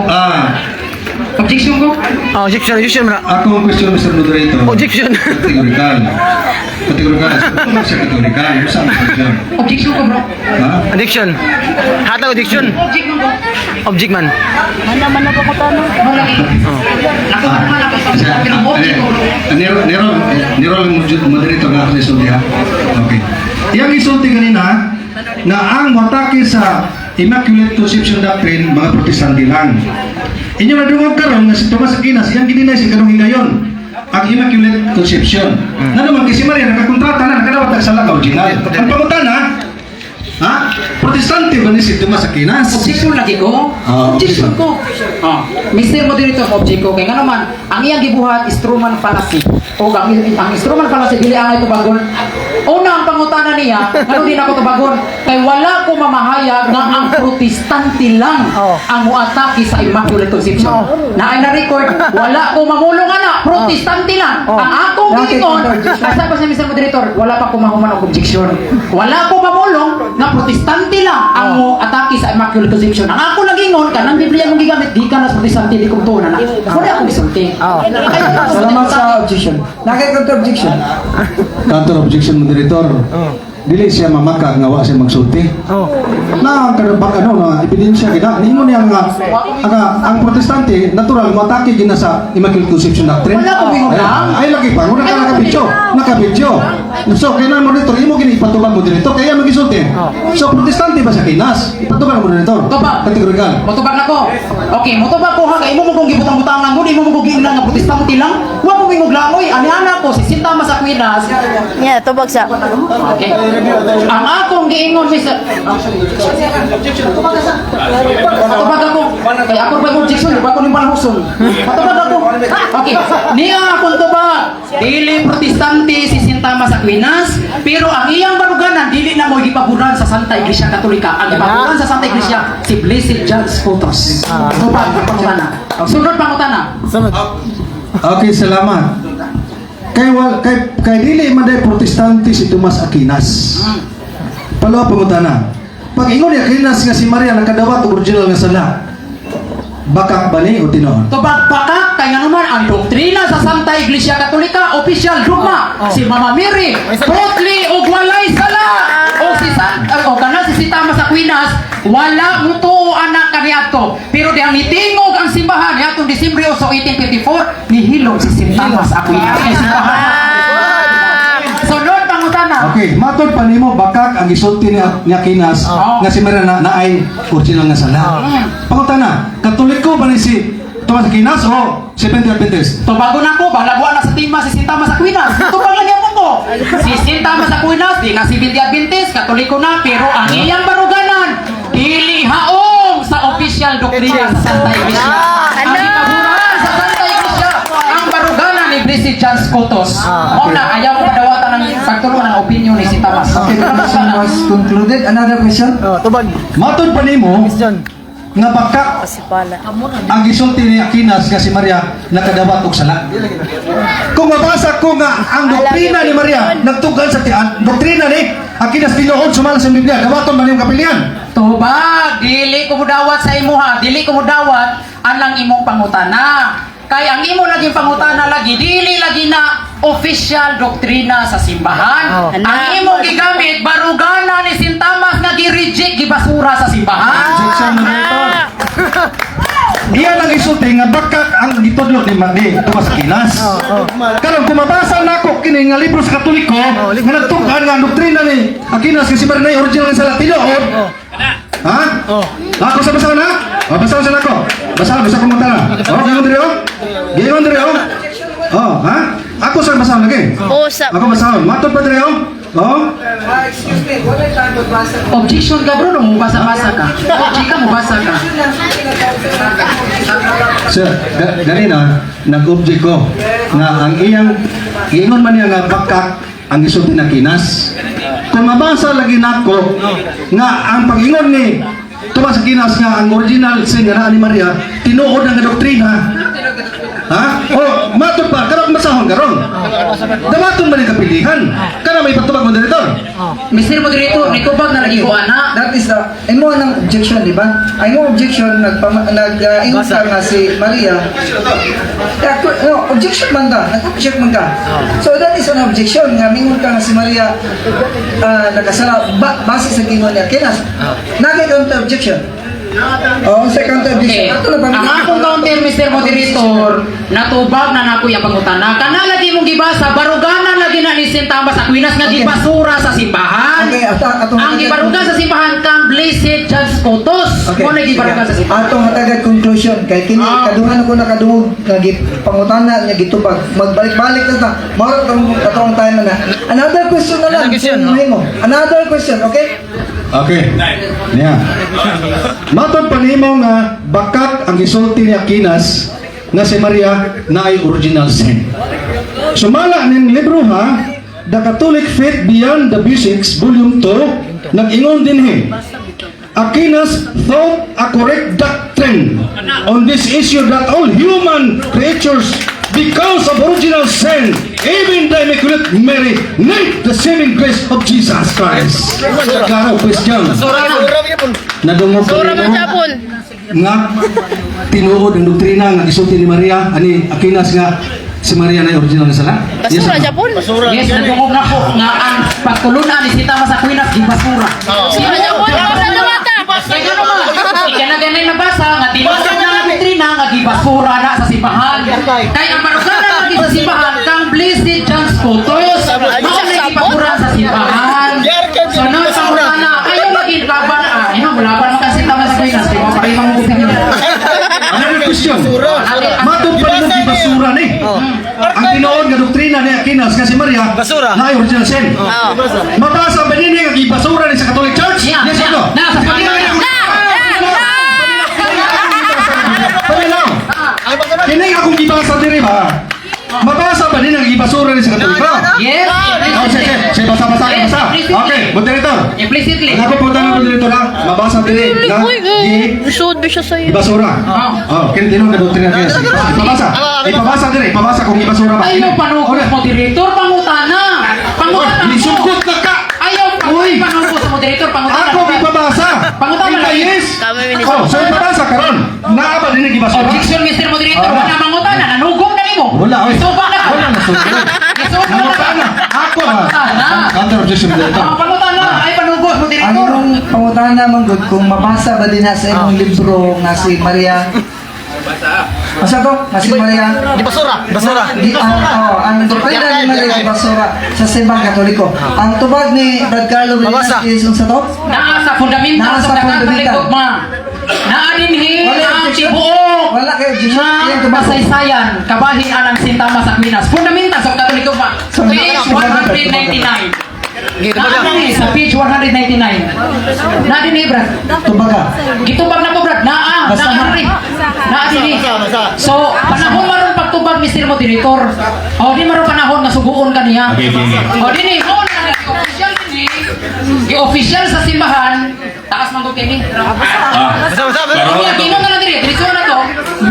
Objection ko. Ah, objection, objection man. Ako ang question, Mr. Moderator. Objection. Categorical. Categorical. Ito siya categorical. Usa ang question. Objection ko, bro. Ha? Objection. Hatag objection. Object mo ko. Object man. Mana mana pa ko tanong. Wala eh. Ako man ako sa object ko, bro. Nero, Nero, Nero lang moderator nga ako sa isulti ha. Okay. Yang isulti kanina na ang matake sa Immaculate Conception Doctrine, mga Protestante lang. Inyo nadungog karon nga si Tomas Aquinas, iyang gininay sa kanong higayon. ang Immaculate Conception. Na naman kasi Maria nakakontrata na, nakadawat ang sala nga original. Ang pangutana, ha? Protestante ba ni si Tomas Aquinas? Objection lagi ko. Ah, Objection ko. Oh, Mr. Moderator, object ko kay ngano man ang iyang gibuhat is Truman fallacy. O ang strawman fallacy dili angay tubagon. Una, ang pangutana niya, ngano di nako tubagon? Kay wala ko mamahayag nga ang Protestante lang ang muatake sa Immaculate Conception. Na ay na record, wala ko mamulong ana, Protestante lang. Ang akong Bakit giingon, objection? asa pa siya, Mr. Moderator, wala pa ko mahuman og objection. Wala ko mamulong nga Protestante lang ang mo atake sa Immaculate Conception. Ang ako lang ingon, kanang Biblia mong gigamit gikan na sa Protestante, di ko tuon na. Wala akong gisulti. Salamat sa objection. Nakay counter objection. Counter objection, moderator. Dili siya mamaka nga wa siya magsulti. Na ang kanang ano na ebidensya gina nimo niya nga ang Protestante natural moatake gina sa Immaculate Conception doctrine. Wala ko bingon Ay, lang. ay lagi pa una ka nakabidyo, nakabidyo. So kailangan, moderator, imo gini ipatubag, moderator, kaya magisulti. So Protestante ba sa Aquinas? Ipatubag, moderator. Tubag. Categorical. Motubag na ko. Okay, motubag ko ha kay imo mo kong gibutang-butangan gud, imo mo kong giingnan nga Protestante lang. Wa ko mingog langoy, ani-ana ko si Saint Thomas Aquinas. Yeah, tubag sa. Okay. Ang akong giingon, Mr. Matubag ako. Kay ako ba objection, ba ko ning panhuson. Matubag ako. Okay. Niya akong tubag. Dili Protestante si Saint Thomas Aquinas, pero ang iyang baruganan dili na mo gipaboran sa Santa Iglesia Katolika. Ang gipaboran sa Santa Iglesia si Blessed John Scotus. Tubag ang pangutana. Sunod pangutana. Sunod. Okay, salamat. Kay dili man day Protestante si Tomas Aquinas. Palawa pangutana. Pag ingon ni Aquinas nga si Maria nakadawat og original nga sala, bakak ba ni o tinuod? Tubag baka kay nga naman ang doktrina sa Santa Iglesia Katolika, official dogma, si Mama Mary totally og walay sala, o si San o kana si Saint Thomas Aquinas wala mutuo anak kaniadto, pero dihang nitingog ang simbahan niadtong Disyembre 8, 1824, nihilom si Saint Thomas Aquinas kay simbahan. Sunod pangutana. Okay, matod pa nimo bakak ang gisulti ni Aquinas nga si Maria na naay original nga sala. Pangutana, Katoliko ba ni si Tomas Aquinas o Seventh Adventist? Tubago na ko, balagwa na sa tima si Saint Thomas Aquinas. Tubag lang yan ko. Si Saint Thomas Aquinas, di na si Adventist, Katoliko na, pero ang iyang baruganan, dili haong sa official doktrina sa Santa Iglesia. Ang gipaboran sa Santa Iglesia, ang baruganan ni Blessed John Scotus. Mao na, ayaw ko padawatan ng pagtulo ng opinion ni Saint Thomas. Okay, question was concluded. Another question? Oh, tubag. Matod pa nimo Question. nga bakak Pasipala. ang gisulti ni Aquinas nga si Maria nakadawat og sala. Kung mabasa ko nga ang doktrina ni Maria nagtugal sa tian, doktrina ni Aquinas tinuod sumala sa Biblia, dawaton man yung kapilian. Tubag, dili ko mudawat sa imuha, dili ko mudawat anang imong pangutana. Kay ang imo laging pangutana lagi, dili lagi na official doktrina sa simbahan. Ang imong gigamit barugana ni Saint Thomas nga gi-reject, gibasura sa simbahan. Objection, moderator. Iya lang isulti nga bakak ang gitudlo ni Tomas Aquinas. Karon kung mabasa nako kini nga libro sa Katoliko nga nagtukan nga ang doktrina ni Aquinas kasi Maria na original nga sala tinuod. Ha? Ako sa basa na? O, basa sa nako. Basa, basa ko mata. Oh, gingon diri oh. Gingon diri oh. Oh, ha? Ako sa basa lagi. Usap. Ako basa. Matod pa diri oh. Oh. Ah, excuse me, wala tayo magbasa. Objection ka bro, no, mubasa-basa ka. Object ka, mubasa ka. Sir, ganina, nag-object ko nga ang iyang giingon man niya nga bakak ang gisulti na Aquinas. Kung mabasa lagi nako nga ang pag-ingon ni Tomas Aquinas nga ang original sin nga naa ni Maria tinuod ang doktrina. Ha? O, matod pa, karon masahon karon. Dawaton man ang kapilihan. Kana may patubag, moderator. Mr. Moderator, nitubag na lagi ko ana. That is the imo nang objection, di ba? Ay mo objection nagpama, nag ingon ka nga si Maria. Yeah, no, objection man ka, nag-object man ka. So that is an objection nga mingon ka nga si Maria nakasala ba, base sa gingon niya Aquinas. Nagay counter objection. Oh, sa counter Okay. objection. Ato na Ang akong counter, Mr. Moderator, natubag na nako yung pangutana. Kana lagi mong gibasa, baruganan lagi na ni St. Thomas Aquinas nga gibasura sa simbahan. Okay, ato Ang gibarugan sa simbahan kang Blessed John Scotus. Okay. Mo na gibarugan sa simbahan. Atong hatagan conclusion kay kini kaduhan ko nakadungog nga gipangutana nga gitubag. Magbalik-balik na ta. Mao ra tong atong time na. Another question na lang. Another question, Kung mahimo. Another question, okay? Okay. Niya. Matod pa nimo nga bakak ang gisulti ni Aquinas nga si Maria na ay original sin. Sumala ning libro ha, The Catholic Faith Beyond the Basics, Volume 2, nag-ingon dinhi. Aquinas thought a correct doctrine on this issue that all human creatures, because of original sin, even the Immaculate Mary, need the saving grace of Jesus Christ. Klaro, question. Nadungog ka Sura man nimo Japon. Nga tinuod ang doktrina nga gisulti ni Maria ani Aquinas nga si Maria na original na sala? Yes Basura or no? Japon. Yes, nadungog na ko nga ang pagtulunan ni St. Thomas Aquinas gibasura. Basura Japon. Ako sa lumata. Kaya ano man, ika na nabasa nga tinuod na nga doktrina nga gibasura na sa simbahan. Kay ang baruganan lagi sa simbahan kang Blessed John Scotus. Mao na gibasura sa simbahan. So now sa pangutana, ayaw lagi laban ah, ino laban man kasi Thomas Aquinas, di ba? Para imong opinion. Another question. Matod pa nimo gibasura ni. Ang tinuod nga doktrina ni Aquinas nga si Maria Basura. na ay original sin. Mabasa ba nini nga gibasura ni sa Catholic Church? Yeah, Yes or no? yeah. Na, sa Paminaw. Paminaw. Kini akong gibasa diri ba? Mabasa ba nini nga gibasura ni sa Katoliko? Yes, Oh, sige, sige. Sige, basa, basa, Yes, basa. implicitly. Okay, moderator. Implicitly. Ang ako po tanong, moderator ha. Mabasa diri na Uy, gi Sud ba siya sa'yo? ibasura. Oh, kini tinuod nga doktrina kaya. Sige, ipabasa. Ipabasa diri, ipabasa kung ibasura ba. Ayaw panukot, moderator, pangutana. Pangutana ko. Lisugkot na ka. Ayaw Uy. panukot sa moderator, pangutana. Ako ipabasa. Pangutana Ika lang. yes. Kami minisip. Oh, so ipabasa karon. Naa ba dinhi gibasura? Objection, Mr. Moderator. Ah. Wala mangutana. Nanugong na nimo. Wala, oy. Isuba na ka. Wala na sugo. Isuba na ka. Nangutana. Ako ha. Pangutana. Counter objection, moderator. Ah, pangutana. Ay, panugos, Ang moderator. imong pangutana man gud kung mabasa ba din na sa imong libro nga si Maria. Basa to, nga si Maria. Di basura. Basura. Di, ang, oh, ang doktrina ni Maria di basura sa simbang Katoliko. Ang tubag ni Brad Carlo Mabasa. Brillantes is unsa to? Naa sa fundamental Naa sa sa Catholic fundamental. dogma. Naa dinhi Wala ang objection? tibuok Wala kay objection. nga Iyang tubag. kasaysayan kabahin anang St. Thomas Aquinas. Fundamental sa Catholic dogma. So, Page 199. Naa dinhi sa page 199. Naa dinhi, Brad. Tubaga. Gitubag na po, Brad. Naa, Basta naa ha. rin. Naa dinhi. So, panahon maron pagtubag, Mr. Moderator. O, di maron panahon nga suguon ka niya. Okay. O, dinhi, mo na nga official dinhi. Gi-official sa simbahan, taas man gud kini. Ah. Basa, basa, basa. Klaro Unya na to. ginon na lang diri, diretso na to.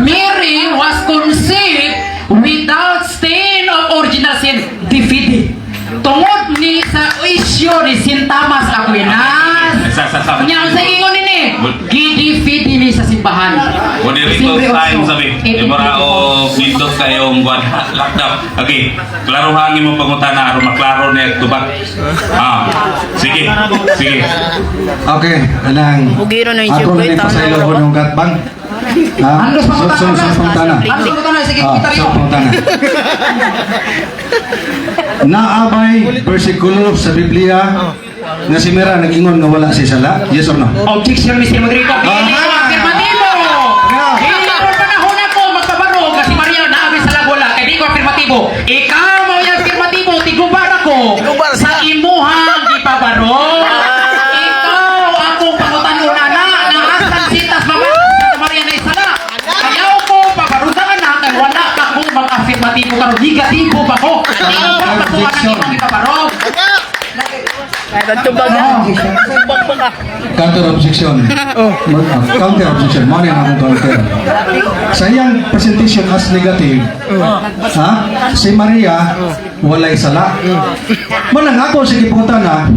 Mary was conceived without stain of original sin, defeated. Tungod ni sa isyu ni St. Thomas Aquinas. Sa. Unya unsa ingon nini? Gi-defeat ni sa simbahan. Moderator Simple time also. sabi. Imora o nindot kayong buwan lockdown. Okay, klarohan imong pangutana aron maklaro ni tubag. Ah, sige. Sige. Okay, anang Bugiro na yung ako na siyempre, ni tama pasaylo na ko ba? ng gatbang. Ah, Andos pangutana. So, pangutana. Andos pangutana, sige Ah, komentaryo. so pangutana. Naabay bersikulo sa Biblia nga si Mera nag-ingon nga wala si sala? Yes or no? Objection, Mr. Moderator. Dili ko afirmatibo. Dili ko panahon ako magpabaro kasi Maria naabi sa lagwala kay di ko afirmatibo. Ikaw mao yung afirmatibo, tigubar ako Tigubar sa imuhang gipabaro. Ikaw akong pangutanon ana nga asan sitas mama sa Maria na isala. Ayaw ko pabaro sa anak kay wala pa ko mag-afirmatibo karon negatibo pa ko. Ikaw pa ko ang imong gipabaro. Objection. Counter objection. Counter objection. Mo na akong counter. Sa iyang presentation as negative, ha? Si Maria walay sala. Mo nang ako sige pangutana,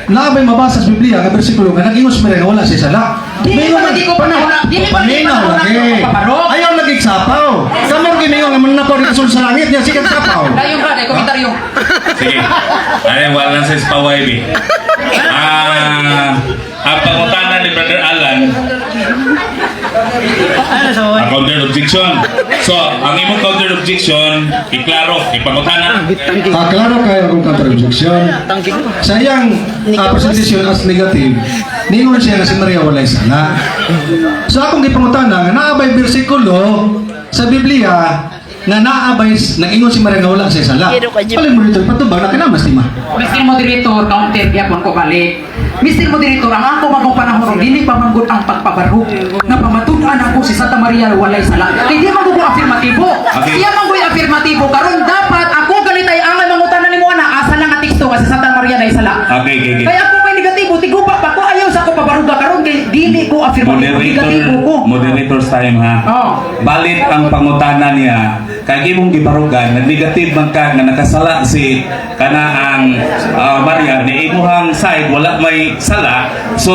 naa bay mabasa sa Biblia nga bersikulo nga nag-ingon si Maria nga wala si sala. Dili pa lagi ko panahon dili pa lagi Paminaw panahon lagi. ako magpabaro. Ayaw lagi sapaw. Kamo gimingon nga mananapaw dito sa langit niya sikat sapaw. Dayon brad, ay komentaryo. Sige. Ay, wala sa spaway, bi. Ah, ang pangutana pangutana ni Brother Alan. Ang counter objection. So, ang imong counter objection, iklaro, ipangutana. Ah, klaro kayo akong counter objection. Sa iyang presentation as negative, ningon siya nga si Maria walay sala. So akong gipangutana nga naa bay bersikulo sa Biblia nga naa bay nag-ingon si Maria nga wala siya sala. Palin mo dito patubang na kinamas ni ma. Mr. Moderator, counter gyapon ko balik. Mr. Moderator, ang ako magong panahon dili pa manggod ang pagpabarhog nga pamatud-an ako si Santa Maria walay sala. Kay di man ko afirmatibo. Okay. Siya man ko'y afirmatibo karon dapat ako ganitay angay mangutana nimo ana asa lang nga teksto nga si Santa Maria nay sala. Okay. Kaya ako may negatibo, tigupa pa ko ayaw sa ako pabaruga karon kay dili ko afirmatibo, negatibo ko. Moderator's time ha. Oh. Balit ang pangutana niya kay imong gibarugan nag-negative man ka nga nakasala si kana ang Maria ni imuhang side wala may sala, so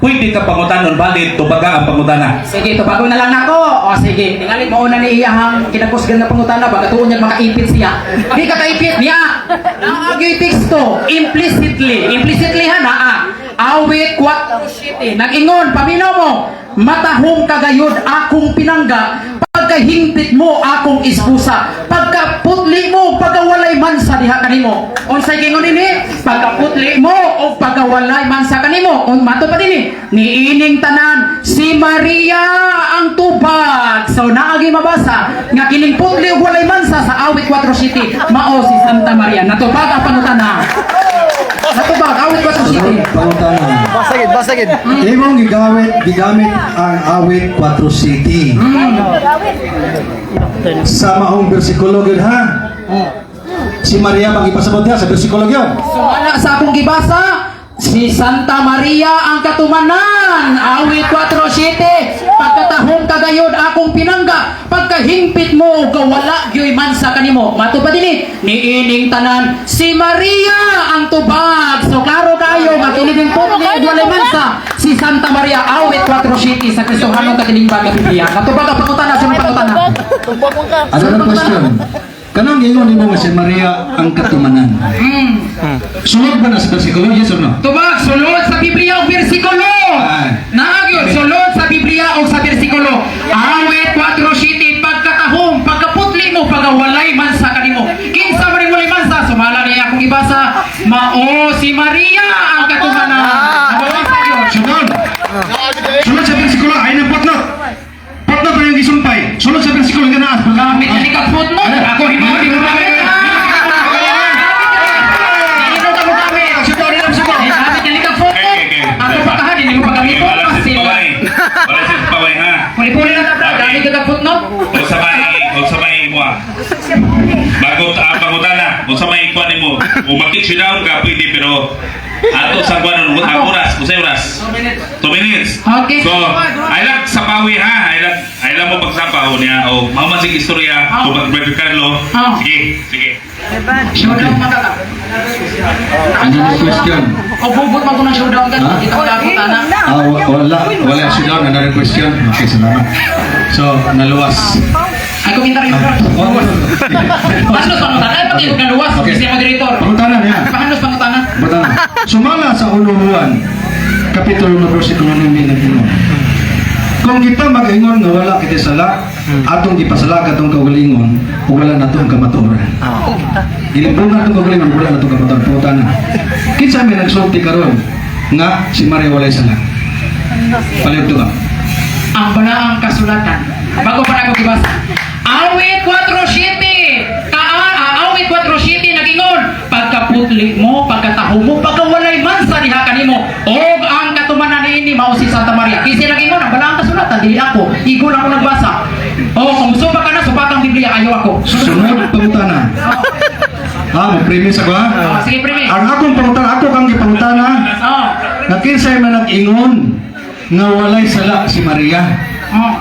pwede ka pangutanon, balit tubaga ang pangutana. Sige, tubago na lang nako. O sige, tingali mo na ni iyahang kinakusgan na pangutana baka tuon niya makaipit siya. Di ka kaipit niya. Naagyoy teksto implicitly. Implicitly ha naa. Awit 4:7. Nag-ingon paminaw mo, matahong kagayod akong pinangga, pagkahingpit mo akong ispusa, pagkaputli mo pagkawalay mansa diha kanimo. Unsay gingon nini? Pagkaputli mo o pagkawalay mansa kanimo. Un mato pa dinhi niining tanan si Maria ang tubag. So naagi mabasa nga kining putli ug walay mansa sa Awit 4:7 mao si Santa Maria. Natubag ang pangutana. Natubag Awit 4:7. Pangutana. Basagid, basagid. Imong gigamit ang Awit 4 City. Sa maong bersikulo gyud ha. Si Maria bang ipasabot niya sa bersikulo gyud? Sumala sa akong gibasa, si Santa Maria ang katumanan. Awit 4:7. Pagkatahong kagayod akong pinangga, pagkahingpit mo kawala gyoy man sa kanimo. Mato pa dinhi, niining tanan si Maria ang tubag. So klaro kayo nga kini ding putli ug walay mansa si Santa Maria, Awit 4:7 sa Kristohanong katilingban nga Biblia. Natubag ang pangutana, sunod pangutana. Tumbok mo ka. Ano na question? Kanang giingon nimo nga si Maria ang katumanan. Sulod ba na sa bersikulo? Yes or no? Tubag, sulod sa Biblia og bersikulo. Ay. Naagyo, sulod sa Biblia og sa bersikulo. Awit 4:7, pagkatahom, pagkaputli mo, pagawalay man sa kanimo. Kinsa man ning walay mansa, sumala niya akong ibasa, mao si Maria ang katumanan. Nababasa yun. Sunod. Sulod sa bersikulo ay nang footnote. Footnote yung gisumpay. Sulod sa bersikulo nga naa. Gamit na ni ka footnote. Ako hinuod di mo gamit. Hindi mo gamit. Eh, gamit na ni ka footnote. Okay. Ako pa kahan, hindi mo pa Okay, gamit. wala si paway. Wala si paway ha. Puli-puli na tabla, gamit ka footnote. Unsa may imo ah. Bago ang pangutana, unsa may ikuan nimo? Umakit siya down ka pwede pero ato sa kuan ang oras, unsay oras? 2 minutes. Okay. So, I like sa pawi ha. I like mo pagsapaw niya o mao man sig istorya Oh. tubag Brother Carlo. Oh. Sige, sige. Showdown man ka. Another question. O bubot man ko ng showdown ka. Ha? Dito ka ana. Ah, wala siya daw. Another question. Okay, salamat. So, naluwas. Ay komentaryo bro. Oh, Pahanos pangutana, ay pati okay. Naluwas, Okay. okay. Moderator. Pangutana niya. Pahanos pangutana. Pangutana. Sumala sa Uluhan, Kapitulo 1, versikulo 9 nag-ingon. Kung kita mag-ingon nga wala kita sala, atong gipasala katong kaugalingon, ug wala natong kamatuoran. Gilimbungan atong kaugalingon, wala natong kamatuoran. Pangutana. Kinsa may nagsulti karon nga si Maria walay sala? Palihog ka. Ang balaang kasulatan. Bago pa na ako gibasa. Awit 4:7. Awit 4:7 nagingon, pagkaputli mo, pagkataho mo, pagkawalay man sa diha kanimo, og ang katumanan niini mao si Santa Maria. Kasi nagingon ang balaang kasulatan dili ako, igo lang ako nagbasa. O kung supa ka na, supa kang Biblia, ayaw ako. Sunod pangutana. Ha, mo premise ako ha. Oh, sige, premise. Ang akong pangutana, ako kang gipangutana, Oh. nga kinsay man nag-ingon nga walay sala si Maria. Oh.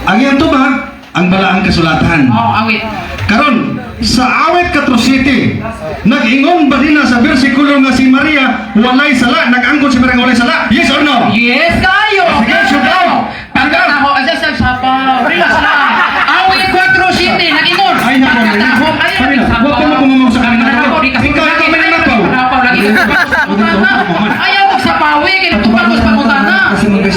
Ang iyang tubag, ang balaang kasulatan. Oh, awit. Karon, sa Awit 4:7, nag-ingon ba din na sa bersikulo nga si Maria walay sala, nag-angkon si Maria nga walay sala? Yes or no? Yes, kayo! Sige, showdown! Pagkataho, ay, sa sapa. Relax lang. Awit 4:7, nag-ingon. Ay, nako, Pagkataho, ay, Pamela, sapa. huwag ka na kumamaw sa kanila. Nako, di kasi Ikaw, may nakaw. Nakaw, lagi. Ayaw ko sa pawi, kaya tupagos pangutana. Kasi mga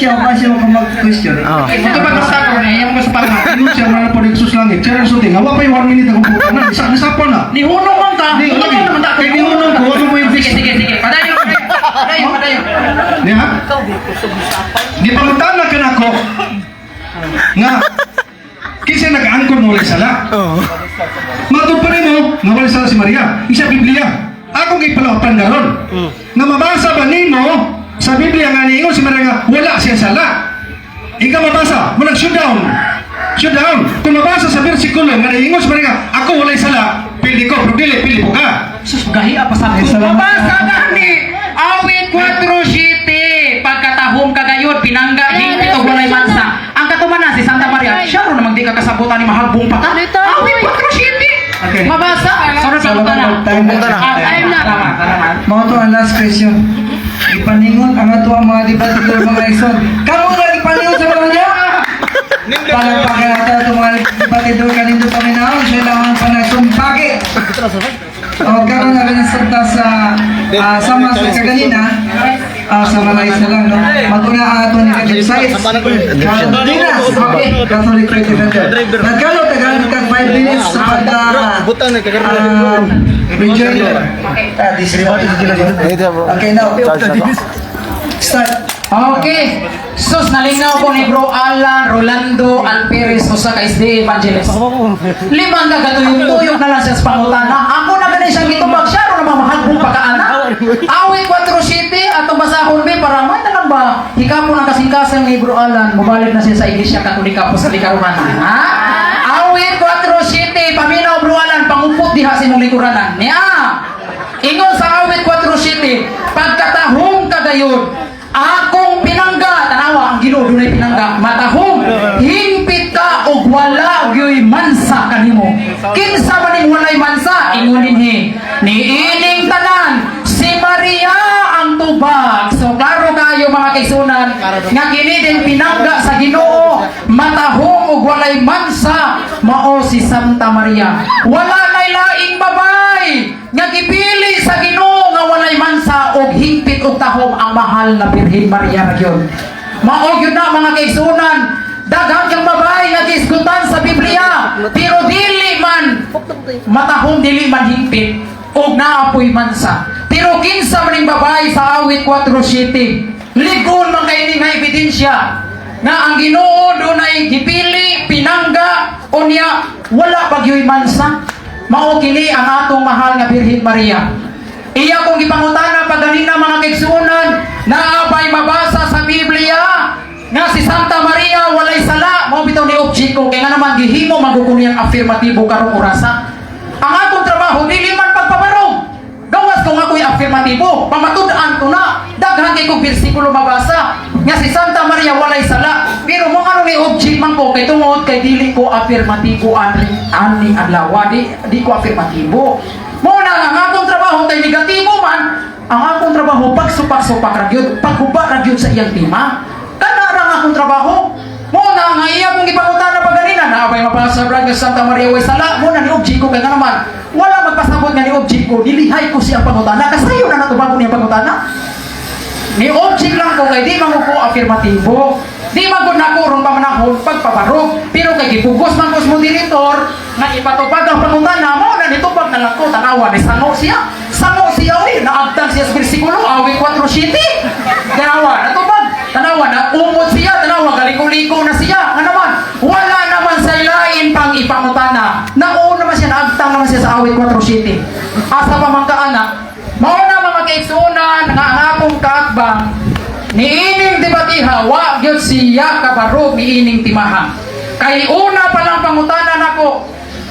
siya, pa siya mag-question. Ito ba sa ko na iyang gusto pa nga. Ingon siya wala pa Jesus langit. Siya ang sulti nga wa pa yung 1 minute akong pangutana. Isa nisapon na. Nihunong man ka. Di, Nihunong naman ta. Kay nihunong ko, wa mo yung Sige, sige, sige. Padayon, padayon. Padayon, padayon. Niya? Di pangutana ka nako nga kinsa nag-angkon mo walay sala. Matod pa nimo nga walay sala si Maria. Isa Biblia. Akong ipalautan karon. Nga mabasa ba nimo sa Biblia nga niingon si Maria nga wala siya sala? Ikaw mabasa, mo nag shoot down. Shoot down. Kung mabasa sa bersikulo nga niingon si Maria nga ako walay sala, pili ko, pero dili pili ko ka. Sus, gahi pa sa Ay, salamat. Mabasa gani. Awit 4:7. Pagkatahom kagayod, pinangga, hingpit og walay mansa. Ang katumanan si Santa Maria, siya ro namang di ka kasabutan ni mahagbong pa ka. Awit 4:7. Okay. Mabasa. Sorry sa Salamat. Time na. Ah, time na. Tama, tama. Mga to, ang last question. Ipaningon ang ato ang mga debatidor, mga igsoon. Kamu nga ipaningon sa mga niya? Palagpakan natin ato mga debatidor kanindot paminahon. Siya lang ang panagsumpagi. O karon na rin sa sa sama sa kaganina, sa Malaysia lang, no? Maguna ang ato negative sides. Dinas, okay. Catholic Faith Defender. Nagkalo, tagaan kag 5 minutes sa pagka rejoinder. Ah, this is Okay, now. Start. Okay. Sus, nalingaw ko ni Bro Alan Rolando Alperes usa ka SDA Evangelist. Limang ka gatuyok-tuyok na lang siya sa pangutana. Ako na ganun siyang gitubag siya, ro na mamahagbong pagkaana. Awit 4:7, atong basahon be, para may na lang ba, hikapon ang kasingkasang ni Bro Alan, mubalik na siya sa Iglesia Katolika Apostolika Romana. Ha? Awit 4:7, paminaw Bro Alan, pangupot diha sa imong likuranan. Niya! Ingon sa Awit 4:7, pagkatahong kagayod, akong pinangga, tanawa ang Ginoo dunay pinangga, matahong, hingpit ka og wala gyoy mansa kanimo. Kinsa man ning walay mansa, ingon dinhi, niining tanan si Maria ang tubag. So klaro kayo mga kaigsunan nga kini din pinangga sa Ginoo, matahong og walay mansa, mao si Santa Maria. Wala nay laing babay nga gipili sa Ginoo nga walay mansa og hingpit og tahom ang mahal na Birhen Maria ra gyud. Mao gyud na mga kaigsunan, daghan kang babae nga giisgutan sa Biblia, pero dili man matahong, dili man hingpit og naapoy mansa. Pero kinsa man ning babae sa Awit 4:7? Ligon man kay ni nga ebidensya nga ang Ginoo dunay gipili pinangga, unya wala bagyoy mansa. Mao kini ang atong mahal nga Birhen Maria. Iya kong gipangutana paganina mga kaigsuonan, naa bay mabasa sa Biblia nga si Santa Maria walay sala? Mao bitaw ni object ko kay nga naman gihimo man gud ko niyang affirmatibo karong orasa. Ang akong trabaho dili man pagpabarog. Gawas kung ako'y affirmatibo, pamatud-an ko na. Daghan kay kong bersikulo mabasa nga si Santa Maria walay sala. Pero mo ano ni object man ko kay tungod kay dili ko affirmatibo ani ani adlaw, di, di ko affirmatibo. Mo na ang akong trabaho kay negatibo man, ang akong trabaho pagsupak-supak ra gyud, paghuba ra gyud sa iyang tema. Kana ra ang akong trabaho. Mo na nga iya kong gipangutana pa ganina, naa bay mabasa brad nga Santa Maria way sala? Mo na ni object ko kay nga naman wala magpasabot nga ni object ko, nilihay ko siyang pangutana, kasayo na natubago niya pangutana. Ni object lang ko kay di man ko affirmatibo. Di man gud nako ron pamanahon pagpabarog, pero kay gipugos man ko sa moderator nga ipatupag ang pangutana, mo na nitupag na lang ko. Tanawa ni sango siya. Sango siya oy, naagtang siya sa bersikulo Awit 4:7. Tanawa, natupag. Tanawa na umot siya, tanawa galiko-liko na siya. Nga naman wala naman sa lain pang ipangutana. Nauna naman siya, naagtang naman siya sa Awit 4:7. Asa pa man ka anak? Mao na mga kaigsuonan nga ang akong kaatbang niining debatiha, wa gyud siya kabarog niining timaha. Kay una pa lang pangutana nako,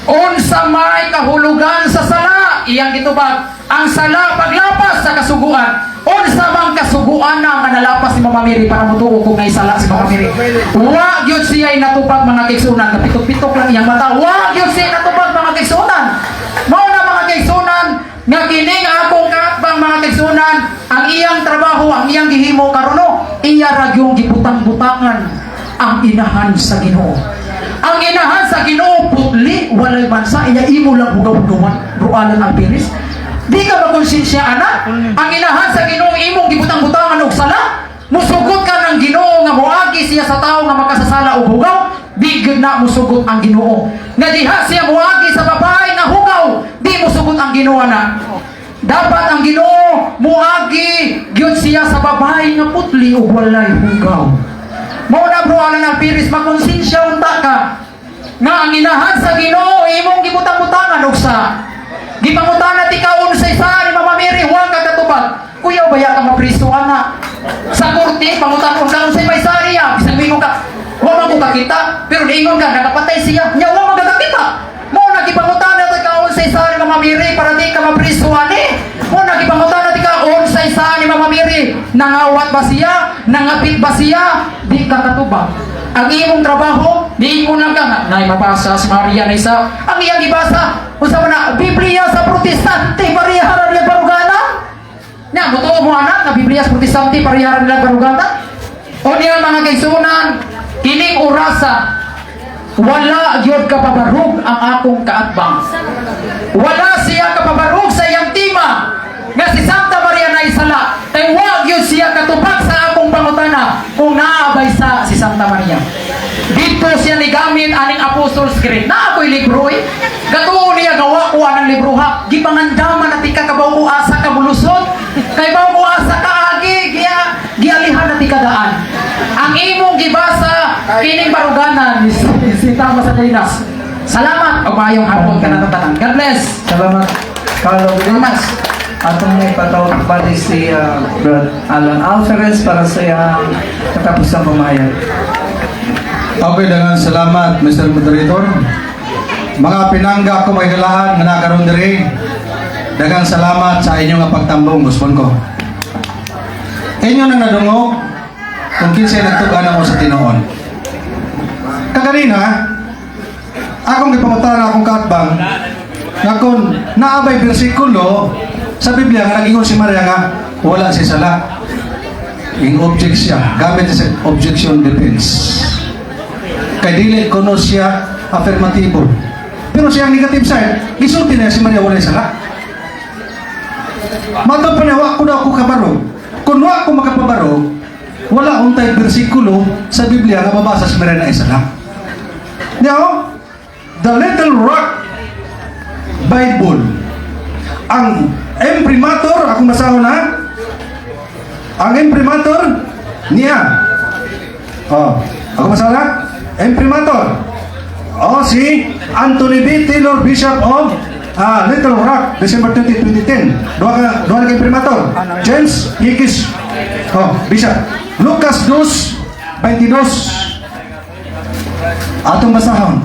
unsa may kahulugan sa sala, iyang gitubag, ang sala paglapas sa kasuguan. Unsa man kasuguan na manalapas si Mama Mary para motuo kung naisala si Mama Mary? Wa gyud siya natupag mga kaigsuonan, kapitok-pitok lang iyang mata. Wa gyud siya natupag mga kaigsuonan. Mao na mga kaigsuonan nga kining akong kaatbang mga kaigsuonan, ang iyang trabaho, ang iyang gihimo karon, iya ra gyung gibutang-butangan ang inahan sa Ginoo. Ang inahan sa Ginoo putli, walay mansa, iya imo lang hugaw-hugawan, Bro Alan Alperis. Di ka makonsensya anak? Ang inahan sa Ginoo imong gibutang-butangan og sala. Musugot ka ng Ginoo nga nga moagi siya sa tawo nga makasasala og hugaw, di gyud na musugot ang Ginoo. Nga diha siya moagi sa babae nga hugaw, di musugot ang Ginoo na. Dapat ang Ginoo moagi gyud siya sa babae nga putli ug walay hugaw. Mao na, Bro Alan Alpiris, makonsensya unta ka nga ang inahan sa Ginoo imong gibutang-butangan og sa gipangutana ti ka unsay sa ni Mama Mary, wa ka katubag. Kuyaw baya ka mapriso ana sa korte, pangutan-on ka unsay may sa niya, bisan moingon ka wa man ko kakita, pero niingon ka nakapatay siya nya wa man ka kakita. Mao na gipangutana ti ka unsay sa ni Mama Mary para di ka mapriso ani. Mao na gipangutana ti ka unsay sa ni Mama Mary, nangawat ba siya, nangapit ba siya, di ka katubag. Ang imong trabaho, niingon lang ka nga nay mabasa si Maria na isa. Ang iyang gibasa, unsa man na Biblia sa Protestante, pareha nila barugana. Nya mutuo mo anak nga Biblia sa Protestante pareha nila barugana? O niya, mga kaigsuonan, kining orasa wala gyud kapabarog ang akong kaatbang. Wala siya kapabarog sa iyang tema nga si Santa Maria na isala kay wa gyud siya katubag sa akong pangutana kung naabay sa si Santa Maria. Dito siya nigamit aning Apostles' Creed na ako'y libro eh. Gatuo niya gawa ko anang libro ha. Gipangandaman na tika kabaw ko asa ka mulusot. Kay baw ko asa ka agi giya gialihan na tika daan. Ang imong gibasa kining baruganan si Tama sa Dinas. Salamat ug maayong hapon kanatong tanan. God bless. Salamat, Carlo Salamat. Atong ipatawag bali si Brad Alan Alferez para sa iyang katapusang pamahayag. Okay, daghang salamat, Mr. Moderator. Mga pinangga ko mga kalahan nga nakaroon diri. Daghang salamat sa inyong nga pagtambong, usbon ko. Inyo nang nadungog kung kinsay nagtug-an mo sa tinuon. Kaganina, akong gipangutana akong kaatbang nga kung naabay bersikulo sa Biblia nga nag-ingon si Maria nga wala si sala. Ing object siya, gamit sa objection defense kay dili kuno siya affirmatibo. Pero siya ang negative side, gisulti na si Maria walay sala. Matod pa niya, wa ko daw ko kabaro. Kung wa ko makapabaro, wala untay bersikulo sa Biblia nga mabasa si Maria na sala. Now, the Little Rock Bible. Ang imprimatur, akong basahon na, ang imprimatur niya. Oh, ako basahon na? Imprimatur. Oh, si Anthony B. Taylor, Bishop of Little Rock, December 20, 2010. Duha ka imprimatur. James Hicks. Oh, Bishop. Lucas 2, 22. Atong basahon.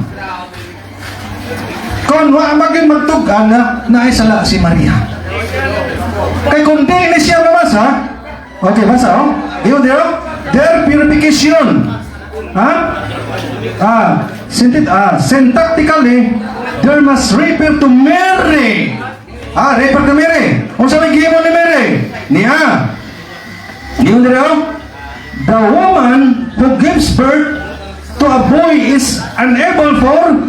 Kung wa maging magtug-an na naisala si Maria. Kay kung di ni siya mabasa, okay, basa, oh. Yun, di oh. Their purification. Ha? Syntactically, there must refer to Mary. Refer to Mary. Unsa may gihimo ni Mary? Niya. Yun, di oh. The woman who gives birth to a boy is unable for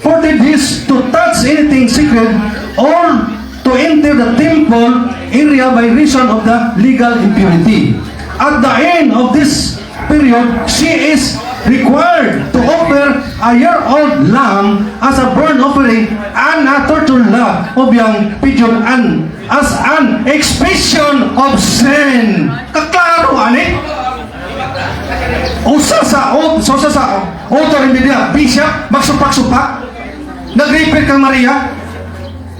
40 days to touch anything sacred or to enter the temple area by reason of the legal impurity. At the end of this period, she is required to offer a year-old lamb as a burnt offering and a turtle dove of young pigeon and as an expiation of sin. Kaklaro, ani? Usa sa author in Biblia, bishop, magsupak-supak, nag-refer kang Maria,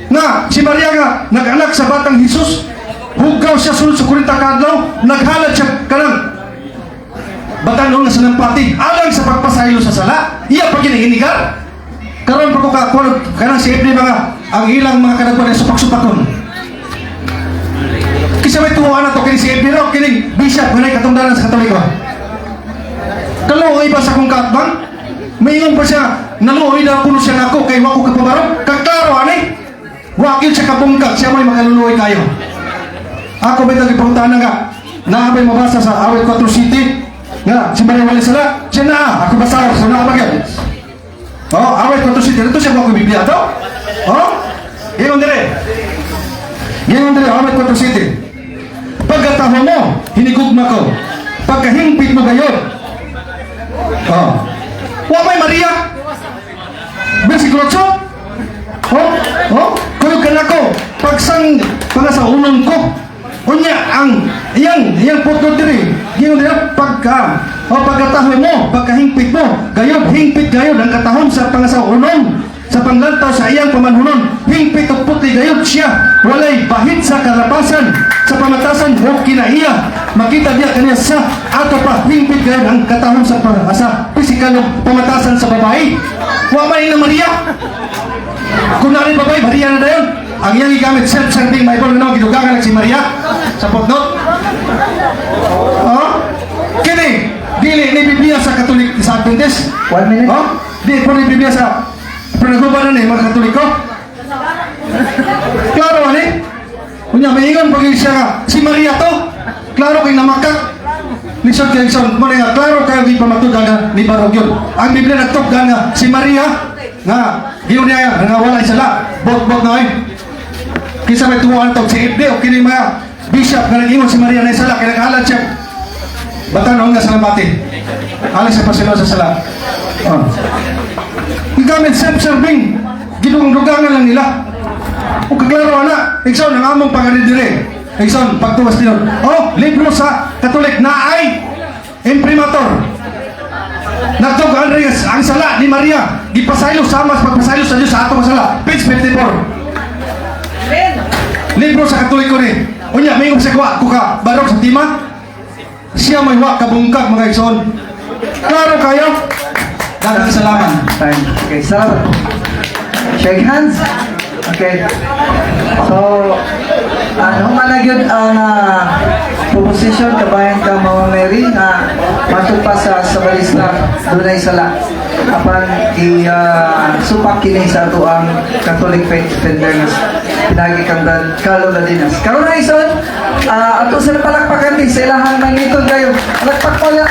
nga si Maria nga nag-anak sa batang Jesus, hugaw siya sulod sa 40 ka adlaw, naghalad siya kanang batanon nga sanampati alang sa pagpasaylo sa sala, iya pa giniinigar. Karon pa ko ka kanang si Ebni mga ang ilang mga kanagpan ay supak-supakon. Kisa may tuwa na to kini si Ebni raw kining bishop nga katungdanan sa Katoliko. Kaluoy ba sa akong kaatbang? Mayon pa siya, naluoy na kuno siya nako kay wa ko kapabarog. Kaklaro ani. Wakil siya kabungkag, siya may makaluluoy kayo. Ako ba itong ipangutana nga, naabay mabasa sa Awit 4 City, nga, si Maria wala sala, siya na, ako basa, sa naa ba? Oh, Awit 4 City, ito siya ko Biblia to. Oh, ingon dire. Ingon dire, Awit 4 City. Pagkataho mo, hinigugma ko. Pagkahimpit mo gayod, Oh. Wa may Maria. Versikulo 8. Oh, oh, kuyog ka nako. Pagsang pangasawunon ko. Unya ang iyang iyang putol diri. Gingon diri pagka o pagkatahom mo, pagkahingpit mo, gayod hingpit gayod ang katahom sa pangasawunon sa panglantaw sa iyang pamanhunon, hingpit og putli gayod siya, walay bahid sa kalapasan, sa pamatasan o kinaiya. Makita diya kaniya sa ato pa hingpit gayod ang katahom sa pisikal og pamatasan sa babae. Wa man ina Maria. Kung naa babae, Maria na dayon. Ang iyang gigamit self-serving Bible na gidugangan si Maria sa footnote. Oh? Kini, dili ni Biblia sa Katolik sa Adventist. One minute. Oh? Di po ni Biblia sa Pinaguban na ni mga Katoliko. Klaro ani? Unya maingon pag siya nga si Maria to. Klaro kay namakak. Lisod kay son mo nga klaro kayo gipamatud-an nga ni Barog yun. Ang Biblia nagtugdan nga si Maria nga giyon niya nga wala sala. Bot-bot na ay. Kinsa may tuwan to si FD o kini mga bishop nga nag-ingon si Maria na sala kay naghalad siya. Batanon nga salamati. Alis sa pasilo sa sala. Oh. Gigamit self-serving. Gidugang-dugangan lang nila. O kaklaro ana, Igsoon ang among pangarin dire. Igsoon, pagtuwas tinuod. Oh, libro sa Katolik na ay imprimatur. Nagtug Andres ang sala ni Maria gipasaylo sama sa pagpasaylo sa Dios sa atong sala. Page 54. Libro sa Katoliko ni. Unya may sa kwa ko ka barok sa tima. Siya may wa kabungkag mga igsoon. Klaro kayo. Daghang salamat. Time. Okay, salamat. Shake hands. Okay. So, ano man na gyud ang proposition kabayan ka Mama Mary nga matod pa sa balista dunay sala apan i supak kini sa ato ang Catholic Faith Defenders pinagi kang Brad Carlo Ladinas. Karon na ison, ato sila palakpakan din sa ilahang mangiton kayo. Palakpak pala.